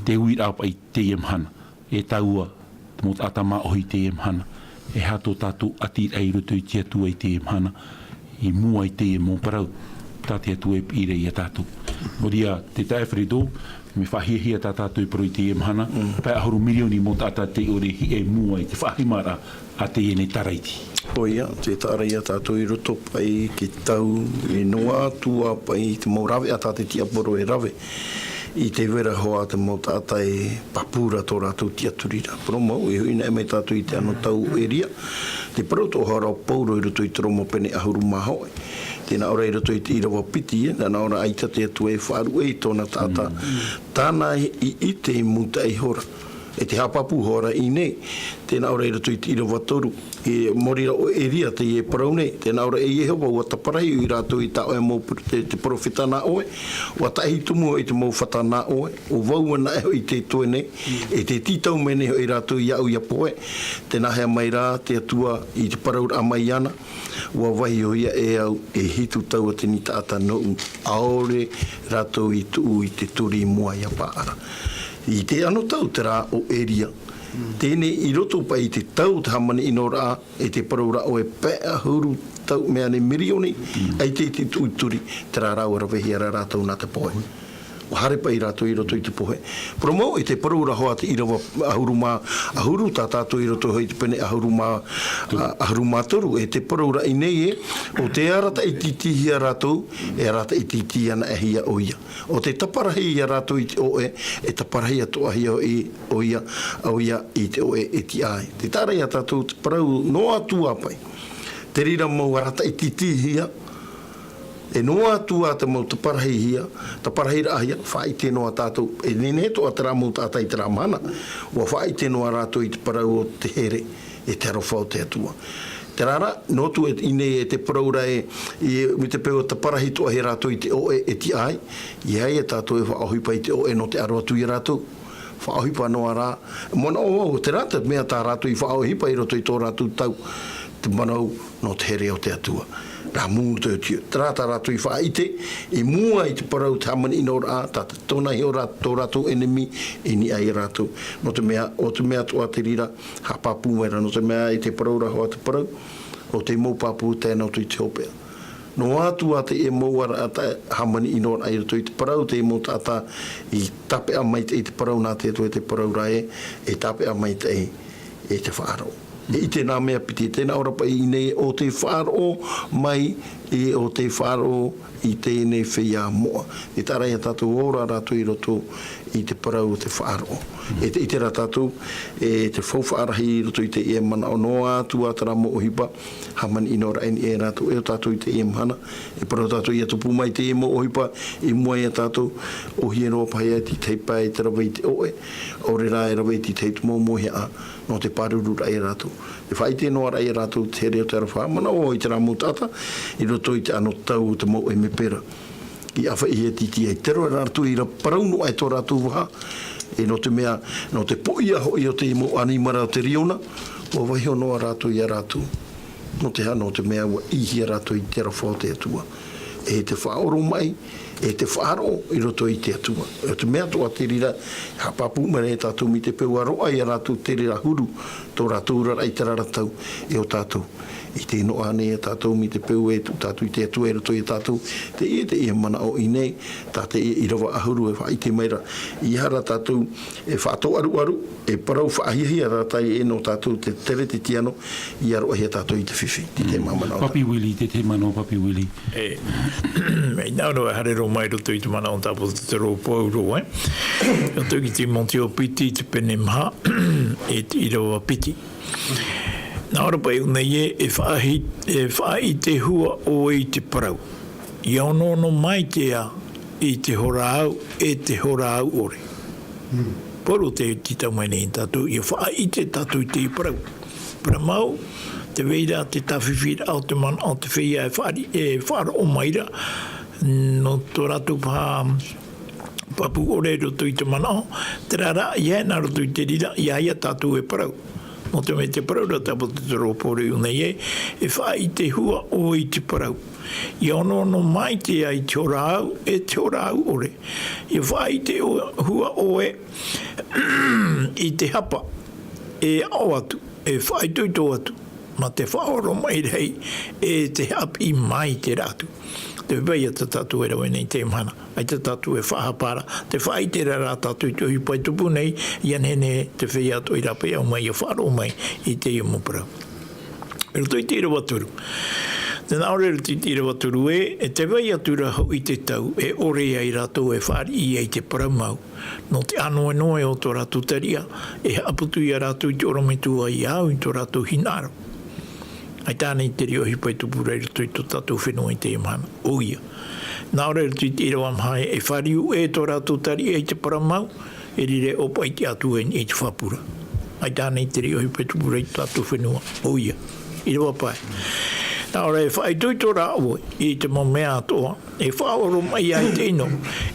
Te uiraʻa paʻi teie mahana, e tāua, te mau taʻata māʻohi teie mahana, e aha tō tātou ʻatiraʻa i roto i te Atua i teie mahana, i mua i teie mau parau, tā te Atua e piʻi ra ia tātou. Nō reira, te taeaʻe Fredo, mea faʻahiahia tā tātou e parau i teie mahana, pae ʻahuru mirioni mau taʻata tē ʻore e hiʻa i mua i te faʻahemaraʻa a teie nei taraiti. ʻOia, tē taʻa ra ia tātou i roto paʻi i te tau, e noa atu ā paʻi te mau raveʻa tā te tiaporo e rave, i te vera hoʻi te mau taʻata e pāpū ra tō rātou tiʻaturiraʻa. Parau mau, e hoʻi na mai tātou i te anotau o Eria, te parau atoʻa ra o Paulo i roto i te Roma pene ʻahuru mā hōʻē. Tē nā ʻō ra i roto i te ʻīrava piti, e, nā, nā ʻō ra ʻaita te Atua e faʻaruʻe i tōna taʻata, tāna i, i ʻite i mūtaʻa ihora. E tē haʻapāpū ihora i ʻō nei, tē nā ʻō ra i roto i te ʻīrava toru, e, mōrī ra ʻo Eria teie e parau nei, tē nā ʻō ra e Iehova, ʻua taparahi ʻoe ia rātou i tā ʻoe mau pro-, te, te perofeta nā ʻoe, ʻua taʻahi tumu hoʻi te mau fata nā ʻoe, ʻo vau anaʻe hoʻi tē toe nei, e tē tītau mai nei hoʻi rātou iāʻu ʻia pohe, tē nā hea mai rā te Atua i te parauraʻa mai iāna, ʻua vaiiho ia e au e hitu tauatini taʻata nōʻu, ʻaore rātou i tuʻu i te turi i mua ia Paʻara. I te anotau terā o Eria. Teie nei i roto paʻi i te tau o te hāmani ʻinoraʻa, e tē parau ra ʻoe pae ʻahuru tau mea nei mirioni, ʻaita i te tuʻu i te turi, terā rā ʻua ravehia ra rātou nā te pohe. ʻUa haere paʻi rātou i roto i te pohe. Parau mau, e tē parau ra hoʻi te ʻīrava ʻahuru mā, ʻahuru tā tātou i roto hoʻi te pene ʻahuru mā, a, ʻahuru mā toru, e tē parau ra i ʻō nei ē, ʻo tē arataʻi tītīhia rātou, e arataʻi tītī anaʻe hia ʻoia. ʻO tē taparahi ia rātou i te ʻoʻe, e taparahi atoʻa hia hoʻi ʻoia, ʻoia i te ʻoʻe e tiʻa ai. Tē taʻa ra ia tātou te parau noa atu ā paʻi. Te reira mau arataʻi tītīhia, e noa atu ā te mau taparahihia, taparahiraʻahia, faʻaʻite noa tātou, e nehenehe atoʻa terā mau taʻata i terā mahana, ʻua faʻaʻite noa rātou i te parau o te here, e te aroha o te Atua. Terā rā, nō atu i ʻō nei e tē parau ra ē, i, mai te peu ʻua taparahi atoʻa hia rātou i te ʻoʻe e tiʻa ai, ʻeiaha ia tātou e faʻaʻohipa i te ʻoʻe nō te aro atu ia rātou. Faʻaʻohipa noa rā, manaʻo vau, terā te mea tā rātou i faʻaʻohipa i roto i tō rātou tau, te manaʻo nō te here o te Atua. Rā mū te tiu, terā tā rātou i faʻaʻite, i mua i te parau te hāmani ʻinoraʻa, tā te tōna iho rā, tō rātou ʻenemi, i niʻa ia rātou. Nō te mea, ʻo te mea atoʻa te reira, haʻapāpū mai ra, nō te mea i te parau ra hoʻi te parau, ʻo te mau pāpū tae noa atu i te hopeʻa. Noa atu ā te mau ara-, ata-, hāmani ʻinoraʻa i roto i te parau, te mau taʻata i tāpeʻa maitaʻi i te parau nā te Atua i te parau ra ē, e tāpeʻa maitaʻi e te faʻaroʻo. E ʻite nā mea piti, tē nā ʻō ra paʻi i ʻō nei ʻo tē faʻaroʻo mai, e ʻo tē faʻaroʻo i teie nei feiā moʻa. E taʻa ra ia tātou ʻo ora rātou i roto i te parau o te faʻaroʻo. E te, ʻite ra tātou, e te faufaʻa rahi i roto i teie manaʻo noa atu ā terā mau ʻohipa, hāmani ʻinoraʻa i niʻa ia rātou, e ʻo tātou i teie mahana, e parau tātou ʻia tupu mai teie mau ʻohipa, i mua ia tātou, ʻōhie noa paʻi ia te tahi pae i te rave i te ʻoʻe, ʻaore rā e rave i te tahi atu mau mauhaʻa, nō te pārururaʻa ia rātou. E faʻaʻite noa ra ia rātou te here o te aroha, manaʻo i terā mau taʻata, i roto i te anotau o te mau ʻemepera. I ʻāfaʻi hia tītī ai, tē roaʻa rātou i ra parau noa aʻe tō rātou vaha, e nō te mea, nō te poʻia hoʻi o te mau ʻanimara o te riona, ʻua vaiiho noa rātou ia rātou. Nō te aha, nō te mea ʻua ʻī hia rātou i te aroha o te Atua. E te faʻaoromaʻi, e te faʻaroʻo i roto i te Atua. E te mea atoʻa te reira, haʻapāpū mai ra ia tātou mai te peu ʻua roaʻa ia rātou te reira huru, tō rātou oraraʻa i terā ra tau, e ʻo tātou. I te noa nei a tātou mai te peu e tuʻu tātou i te Atua i roto ia tātou, teie, teie manaʻo i nei, tā teie ʻīrava ʻahuru e faʻaʻite mai ra, ʻeiaha rā tātou e faʻatōʻaruʻaru, e parau faʻahiahia rā teie nō tātou te Kerisetiano, ʻia roaʻa ia tātou i te fifi, te tahi manaʻo. Papi Willie, te tahi manaʻo, Papi Willie. E, mea nā ʻō e haere roa mai roto i te manaʻo tāpōtetero o Paulo, e. Roto i te Timoteo piti, te pene maha, e te ʻīrava piti. Nā ʻō ra paʻi i ʻō nei ē, e faʻahi-, e faʻaʻite hua ʻoe i te parau. ʻIa onoono maitaʻi i te hora au, e te hora au ʻore. Paulo tē tītau mai nei ia tātou, ʻia faʻaʻite tātou i te parau. Parau mau, tē vai ra te tāfifiraʻa o te manaʻo o te feiā e faʻari-, e faʻaroʻo mai ra, nō tō rātou paha pāpū ʻore i roto i te manaʻo, terā rā, ʻeiaha nā roto i te reira, ʻeiaha ia tātou e parau. Nō te mea tē parau ra tāpōtetero o Paulo i ʻō nei ē, e faʻaʻite hua ʻoe i te parau. ʻIa onoono maitaʻi i te hora au, e te hora au ʻore. ʻIa faʻaʻite ʻo-, hua ʻoe i te hapa, e aʻo atu, e faʻaitoito atu, mā te faʻaoromaʻi rahi, e te haʻapiʻi maitaʻi atu. Tē vai ra tā tātou e rave nei i teie mahana. ʻAita tātou e faʻahapa ra, tē faʻaʻite ra rā tātou i te ʻohipa e tupu nei, ʻia nehenehe te feiā atoʻa i rāpae au mai ʻia faʻaroʻo mai i teie mau parau. I roto i te ʻīrava toru. Tē nā ʻō ra i roto i te ʻīrava toru ē, e tē vai atu ra hoʻi te tau, e ʻore ai rātou e fāriʻi ai te parau mau, nō te ʻānoenoe o tō rātou tariʻa, e haʻaputu ia rātou i te ʻorometua iā au i tō rātou hinaʻaro. ʻAita ānei te reira ʻohipa e tupu ra i roto i tō tātou fenua i teie mahana? ʻOia. Nā ʻō ra i roto i te ʻīrava maha ē, e fāriu ʻē tō rātou tariʻa i te parau mau, e riro ʻōpaʻi i te Atua i niʻa i te fāpura. ʻAita ānei te reira ʻohipa e tupu ra i tō tātou fenua? ʻOia. ʻĪrava pae. Nā ʻō ra e faʻaitoito rā ʻoe i te mau mea atoʻa, e faʻaoromaʻi ai te ʻino,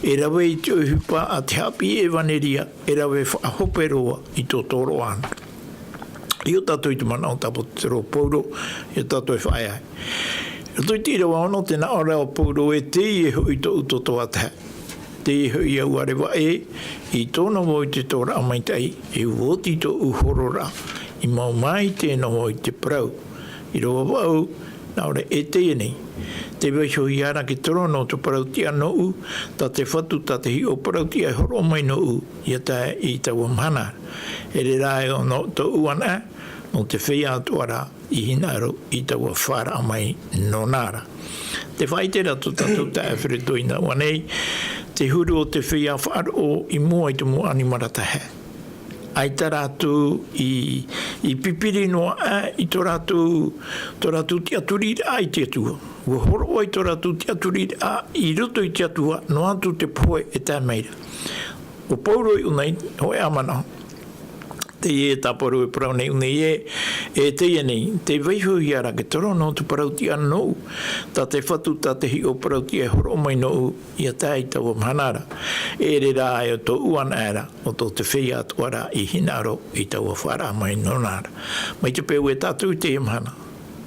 e rave i te ʻohipa a te haʻapiʻi ʻevaneria, e rave faʻahope roa i tō tōroʻa anaʻe. ʻIa ʻō tātou i te manaʻo tāpōtetero o Paulo, ʻia tātou e faʻaea ai. Roto i te ʻīrava ono, tē nā ʻō ra ʻo Paulo ē, teie hoʻi tōʻu toto atoʻa. Teie hoʻi au ʻa reva ē, i tō noa vau i te tōraʻa maitaʻi, e ʻua oti tōʻu hororaʻa, i mau maitaʻi noa vau i te parau. ʻĪrava vaʻu, nā ʻō ra e teie nei. Tē vaihohia ra te korono o te parautiʻa nōʻu, tā te Fatu, tā te hiʻo parautiʻa e hōroʻa mai nōʻu, ʻia tae i taua mahana. E riro ai ʻo nō tōʻu anaʻe, nō te feiā atoʻa ra i hinaʻaro i taua faʻaraʻa mai nōna ra. Tē faʻaʻite ra tō tātou taeaʻe Fereto i nā ʻō nei, te huru o te feiā faʻaroʻo i mua i te mau ʻanimara taeaʻe. ʻAita rātou i, i pipiri noa aʻe i tō rātou, tō rātou tiʻaturiraʻa i te Atua. ʻUa hōroʻa ai tō rātou tiʻaturiraʻa i roto i te Atua, noa atu te pohe e tae mai ra. ʻO Paulo i ʻō nei, hōʻē ā manaʻo. Teie tā Paulo e parau nei i ʻō nei ē, e teie nei, tē vaihohia ra te korono o te parautiʻa nōʻu, tā te Fatu, tā te hiʻo parautiʻa e hōroʻa mai nōʻu, ʻia tae i taua mahana ra. E riro ai ʻo tōʻu anaʻe ra, ʻo tō te feiā atoʻa ra i hinaʻaro i taua faʻaraʻa mai nōna ra. Mai te peu ē tātou i teie mahana,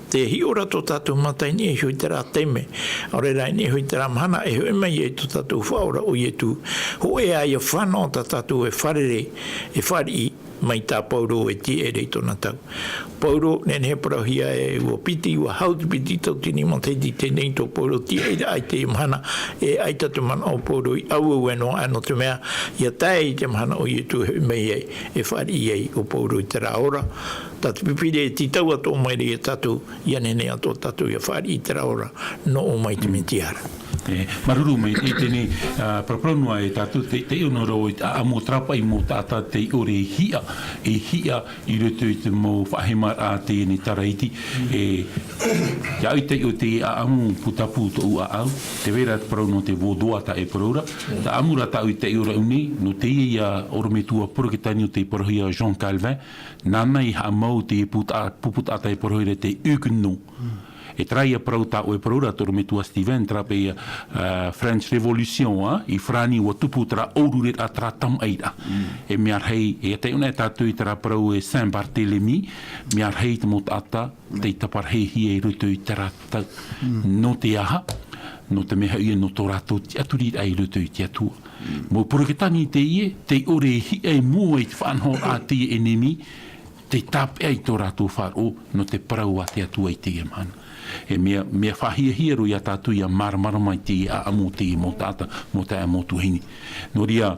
tē hiʻo ra tō tātou mata i niʻa iho i terā taime, ʻaore rā i niʻa iho i terā mahana e hoʻi mai ai tō tātou Faʻaora ʻo Ietu, hōʻē ā ïa fānaʻo tā tātou e fārerei, e fāriʻi, mai tā Paulo e tiaʻi ra i tōna tau. Paulo, nehenehe e parauhia ē ʻua piti, ʻua hau te piti tauatini matahiti i teie nei tō Paulo tiaʻi ra i teie mahana, e ʻaita te manaʻo o Paulo i ʻaueue noa aʻe, nō te mea, ʻia tae i te mahana ʻo Ietu e hoʻi mai ai, e fāriʻi ai ʻo Paulo i terā ora. Tā te pipiri e tītau atoʻa mai ra ia tātou, ʻia nehenehe atoʻa tātou ʻia fāriʻi i terā ora, nō ʻō mai te Mesia ra. E, māuruuru maitaʻi i teie nei, ā, paraparau noa e tātou te, te ono rau i te ʻāʻamu o terā paʻi mau taʻata tei ʻore e hiʻa, e hiʻa i roto i te mau faʻahemaraʻa a teie nei Taraiti. E, ʻia au i te ʻō te ʻāʻamu pūtapu tōʻu ʻāʻau, tē vai ra te parau nō te vaudois tā e parau ra. Te ʻāʻamu rā tāʻu i te ʻō ra nei, nō teie ïa ʻorometua Poroketani ʻo tei parauhia John Calvin, nāna i haʻamau te pūta-, pupu taʻata e parauhia ra te Huguenot. E terā ïa parau tā ʻoe e parau ra, te ʻorometua Stephen, terā paʻi, ā, French Revolution, ā, i Farāni ʻua tupu terā ʻōrureraʻa, terā tamaʻi ra. E mea rahi, e taiʻo na e tātou i terā parau e Saint Barthélemy, mea rahi te mau taʻata tei taparahihia i roto i terā tau. Nō te aha? Nō te mea hoʻi nō tō rātou tiʻaturiraʻa i roto i te Atua. Mau Poroketani teie, tei ʻore e hiʻa i mua i te faʻanahoraʻa a teie ʻenemi, te tāpeʻa i tō rātou faʻaroʻo nō te parau a te Atua i teie mahana. E mea, mea faʻahiahia roa ia tātou ia māramarama i te ʻāʻamu o teie mau taʻata, mau taeaʻe, mau tuahine. Nō reira,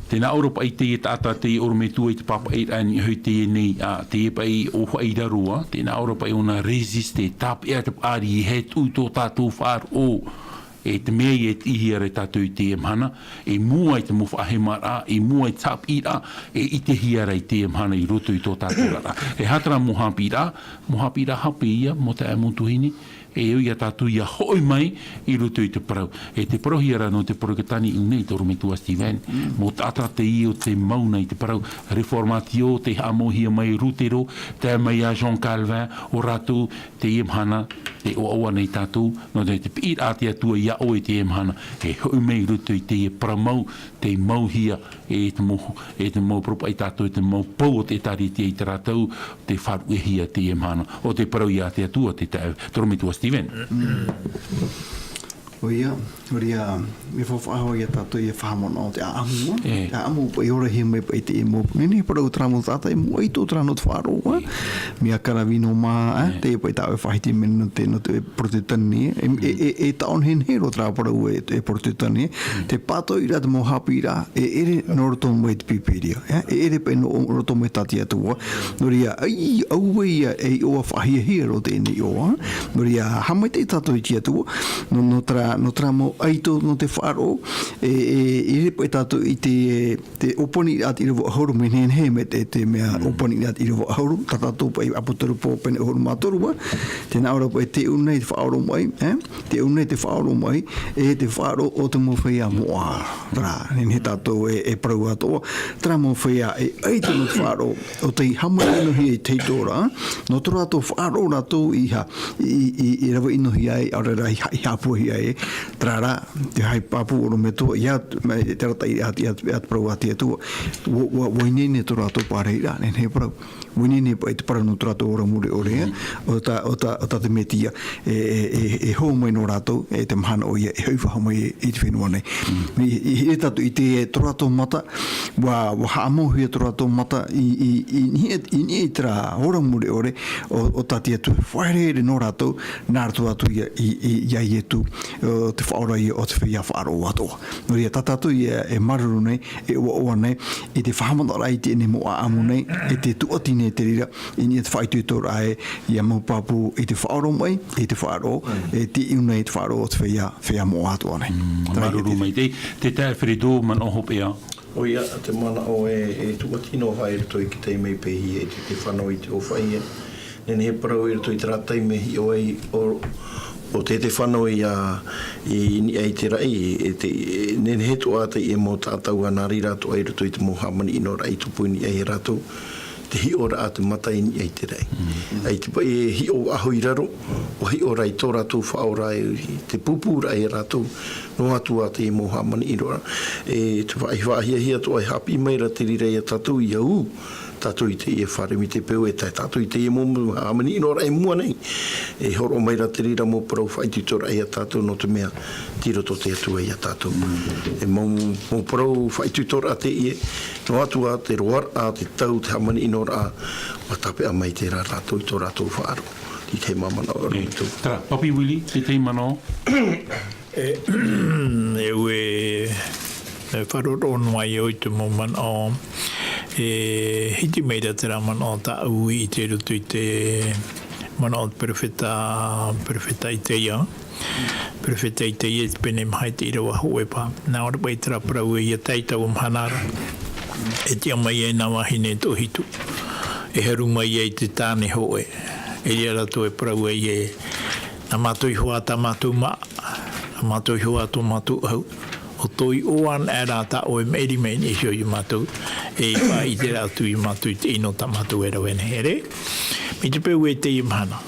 tē nā ʻō ra paʻi teie taʻata, teie ʻorometua i te pāpaʻiraʻa i niʻa iho i teie nei, ā, teie paʻi ʻōfaʻi i raro, ā, tē nā ʻō ra paʻi ʻōna résisté, tāpeʻa te paʻari, e tuʻu tō tātou faʻaroʻo, e te mea ia e tiʻihia ra e tātou i teie mahana, i mua i te mau faʻahemaraʻa, i mua i te haʻapiʻiraʻa, e ʻitehia ra i teie mahana i roto i tō tātou oraraʻa. E aha terā mau haʻapiʻiraʻa, mau haʻapiʻiraʻa hape ia, mau taeaʻe, mau tuahine, e au ia tātou ia hoʻi mai i roto i te parau. E tē parauhia ra nō te Porotetani i ʻō nei, te ʻorometua Stephen, mau taʻata teie o tē mau nei i te parau, Reformatio, tē haʻamauhia mai e Rutero, tae mai ia John Calvin, ʻo rātou, teie mahana, tē ʻoaʻoa nei tātou, nō te, te piʻiraʻa a te Atua ia ʻoe i teie mahana, e hoʻi mai i roto i teie parau mau, tei mauhia e te mau, e te mau parau paʻi tātou, e te mau pou o te ʻĒtārētia i terā tau, tē faʻaruʻehia teie mahana. ʻO te parau ia a te Atua, te taeaʻe, te ʻorometua Stephen. ʻOia, ʻoia, mea faufaʻa hoʻi ia tātou ia faʻamanaʻo te ʻāʻamu, ā? E. Te ʻāʻamu paʻi i orahia mai paʻi teie mau. Nehenehe parau terā mau taʻata, e moʻa ʻaito terā nō te faʻaroʻo, ā? E. Mea Karavino mā, ā? E. Teie paʻi tāʻu e faʻahiti mai nō te, nō te Porotetani, e, e, e, e taʻo nehenehe roa terā parau e, e Porotetani, te pātoʻiraʻa, te mau haʻapiʻiraʻa, e ʻere nō roto mai te Pīpīria, ā? E ʻere paʻi nō roto mai tā te Atua. Nō reira, ai, auē ia, e iʻoa faʻahiahia roa teie nei iʻoa. Nō reira, haʻamaitaʻi tātou i te Atua, nō, nō terā, nō terā mau ʻaito, nō te faʻaroʻo, e, e, e ʻere paʻi tātou i te, te ʻōpani i te ʻīrava ʻahuru, mea nehenehe mai te, te mea ʻōpani i te ʻīrava ʻahuru, tā tātou paʻi ʻApotarupo pene ʻahuru mā toru, ā, tē nā ʻō ra paʻi te ʻū nei te faʻaoromaʻi, ā? Te ʻū nei te faʻaoromaʻi, e te faʻaroʻo o te mau feiā moʻa. Terā, nehenehe tātou e, e parau atoʻa, terā mau feiā e ʻaito nō te faʻaroʻo, ʻo tei hāmani-ʻino-hia i te heitōraʻa, nō tō rātou faʻaroʻo rātou i ha-, i, i, i rave-ʻino-hia ai, ʻaore rā i ha-, i haʻapūaihia ai, terā rā, te haʻapāpū ʻorometua, ia, mai te arataʻi a, a, a te parau a te Atua, ʻua, ʻua, ʻua ineine tō rātou pārahiraʻa, nehenehe parau. ʻUa ineine paʻi te parau nō tō rātou ora mure ʻore, ā, ʻo tā, ʻo tā, ʻo tā te Mētia, e, e, e, e hō mai nō rātou, e te mahana ʻoia, e hoʻi faʻahou mai i te fenua nei. I, i, i tātou i te, tō rātou mata, ʻua, ʻua haʻamauhia tō rātou mata, i, i, i niʻa, i niʻa i terā ora mure ʻore, ʻo, ʻo tā te Atua e fārereiraʻa nō rātou, nā roto atu ia, i, i, ia Ietu, ʻo te Faʻaora ia o te feiā faʻaroʻo atoʻa. Nō reira, tā tātou ia e māuruuru nei, e ʻoaʻoa nei, i te faʻahaʻamanaʻoraʻa i teie nei mau ʻāʻamu nei, e te tūʻati nei te reira, i niʻa i te faʻaitoitoraʻa ē, ia mau pāpū i te faʻaoromaʻi, i te faʻaroʻo, e te ʻū nei te faʻaroʻo o te feiā, feiā moʻa atoʻa nei. Mm, māuruuru maitaʻi, te taeaʻe Fredo, manaʻo hopeʻa. ʻOia, te manaʻo e, e tūʻati noa i roto i te taime i pēhia i te, te fano i te ʻōfaʻi ē. Nehenehe parau i roto i terā taime e hiʻo ai ʻo, ʻo te, te fano ia i niʻa i te raʻi, e te, e nehenehe atoʻa te, e mau tātou ā, nā reira atoʻa i roto i te mau hāmani-ʻino-raʻa i tupu i niʻa ia rātou, te hiʻoraʻa a te mata i niʻa i te raʻi. Mm. ʻAita paʻi e hiʻo faʻahou i raro, ʻua hiʻo ra i tō rātou Faʻaora i te pūpūraʻa ia rātou, noa atu ā te mau hāmani-ʻino-raʻa. E te faʻa-, faʻahiahia atoʻa e haʻapiʻi mai ra te reira ia tātou ia ū, tātou i teie fare mai te peu e tae tātou i teie mau hāmani-ʻino-raʻa i mua nei. E hōroʻa mai ra te reira mau parau faʻaitoitoraʻa ia tātou nō te mea tei roto te Atua ia tātou. E mau, mau parau faʻaitoitoraʻa teie, noa atu ā te roaraʻa, te tau, te hāmani-ʻino-raʻa, ʻua tāpeʻa mai terā rātou i tō rātou faʻaroʻo. I te mau manaʻo ʻore. E, tō. Terā, Papi Willie, te, te manaʻo. E, e ʻua, e faʻaroʻo noa au i te mau manaʻo. E hiti mai ra terā manaʻo tāʻu i ʻite i roto i te manaʻo o te perofeta, perofeta Isaia. Perofeta Isaia i te pene maha i te ʻīrava hōʻē paha. Nā ʻō ra paʻi terā parau ē, ʻia tae i taua mahana ra, e tiʻa mai ai nā vahine e toʻohitu, e haru mai ai te tāne hōʻē. E ʻere rātou e parau ai ē, nā mātou iho ā tā mātou māʻa, nā mātou iho ā tō mātou ʻahu. ʻO tō iʻoa anaʻe rā tā ʻoe e maʻiri mai i niʻa iho ia mātou, e i faʻaʻite ra atu ia mātou i te ʻino o tā mātou e rave nei. ʻĒ, mai te peu ē teie mahana,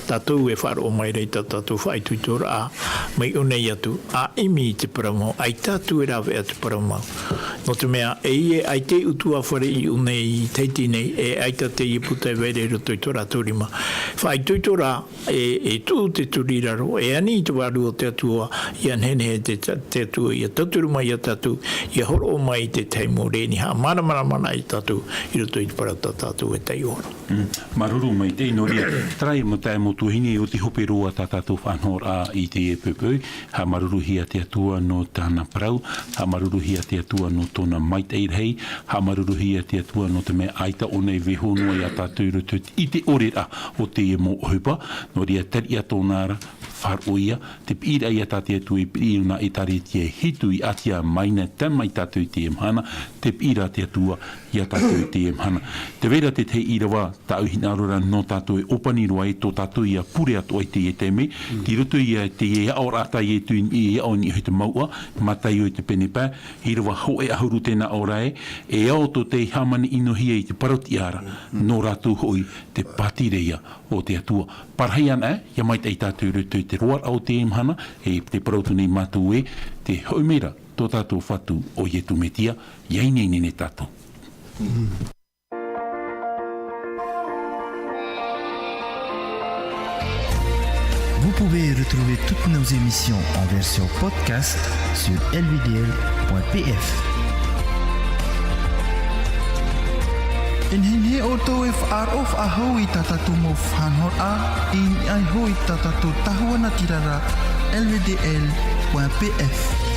tātou e faʻaroʻo mai ra i tā tātou faʻaitoitoraʻa, mai ʻō nei atu, ʻa ʻimi i te parau mau, ʻaita atu e rāveʻa te parau mau. Nō te mea, e ia, ʻaita e ʻutuāfare i ʻō nei i Tahiti nei, e ʻaita teie puta e vai ra i roto i tō rātou rima. Faʻaitoito rā, e, e tuʻu te turi i raro, e ani i te vārua o te Atua, ʻia nehenehe te, te Atua, ʻia tauturu mai ia tātou, ʻia hōroʻa mai i te tahi mau rēni, haʻamāramarama ia tātou, i roto i te parau tā tātou e taiʻo ana. Mm. Māuruuru maitaʻi, nō reira, terā mau taeaʻe, mau tuahine, ʻo te hope roa tā tātou faʻanahoraʻa i teie poʻipoʻi, haʻamāuruuruhia te Atua nō tāna parau, haʻamāuruuruhia te Atua nō tōna maitaʻi rahi, haʻamāuruuruhia te Atua nō te mea ʻaita ʻōna i vaiiho noa ia tātou i roto i te ʻite ʻore ra o teie mau ʻohipa, nō reira, tariʻa tōna ra, faʻaroʻo ia, te piʻiraʻa ia tā te Atua i piʻi i ʻōna ʻĒtārētia e hitu i ʻātia mai na, tae mai tātou i teie mahana, te piʻiraʻa a te Atua ia tātou i teie mahana. Tē vai ra te tahi ʻīrava tāʻu i hinaʻaro ra nō tātou e ʻōpani roa ai tō tātou ia pure atoʻa i teie taime, tei roto ia i teie aʻoraʻa tā Ietu i, i aʻo i niʻa i te mouʻa, Mataio i te pene pae, ʻīrava hōʻē ʻahuru tē nā ʻō ra ē, e ao tō te hāmani ʻinohia i te parau-tiʻa ra, nō rātou hoʻi te pātireia o te Atua. Parahi ana ē, ʻia maitaʻi tātou i roto i te roaraʻa o teie mahana, e te parau atu nei mātou ē, tē hoʻi mai ra tō tātou Fatu ʻo Ietu Metia, ʻia ineine nei tātou. Vous pouvez retrouver toutes nos émissions en version podcast sur L V D L point P F. E nehenehe ʻoutou e faʻaroʻo faʻahou i tā tātou mau faʻanahoraʻa, i niʻa iho i tā tātou tahua natirara, L V D L point P F.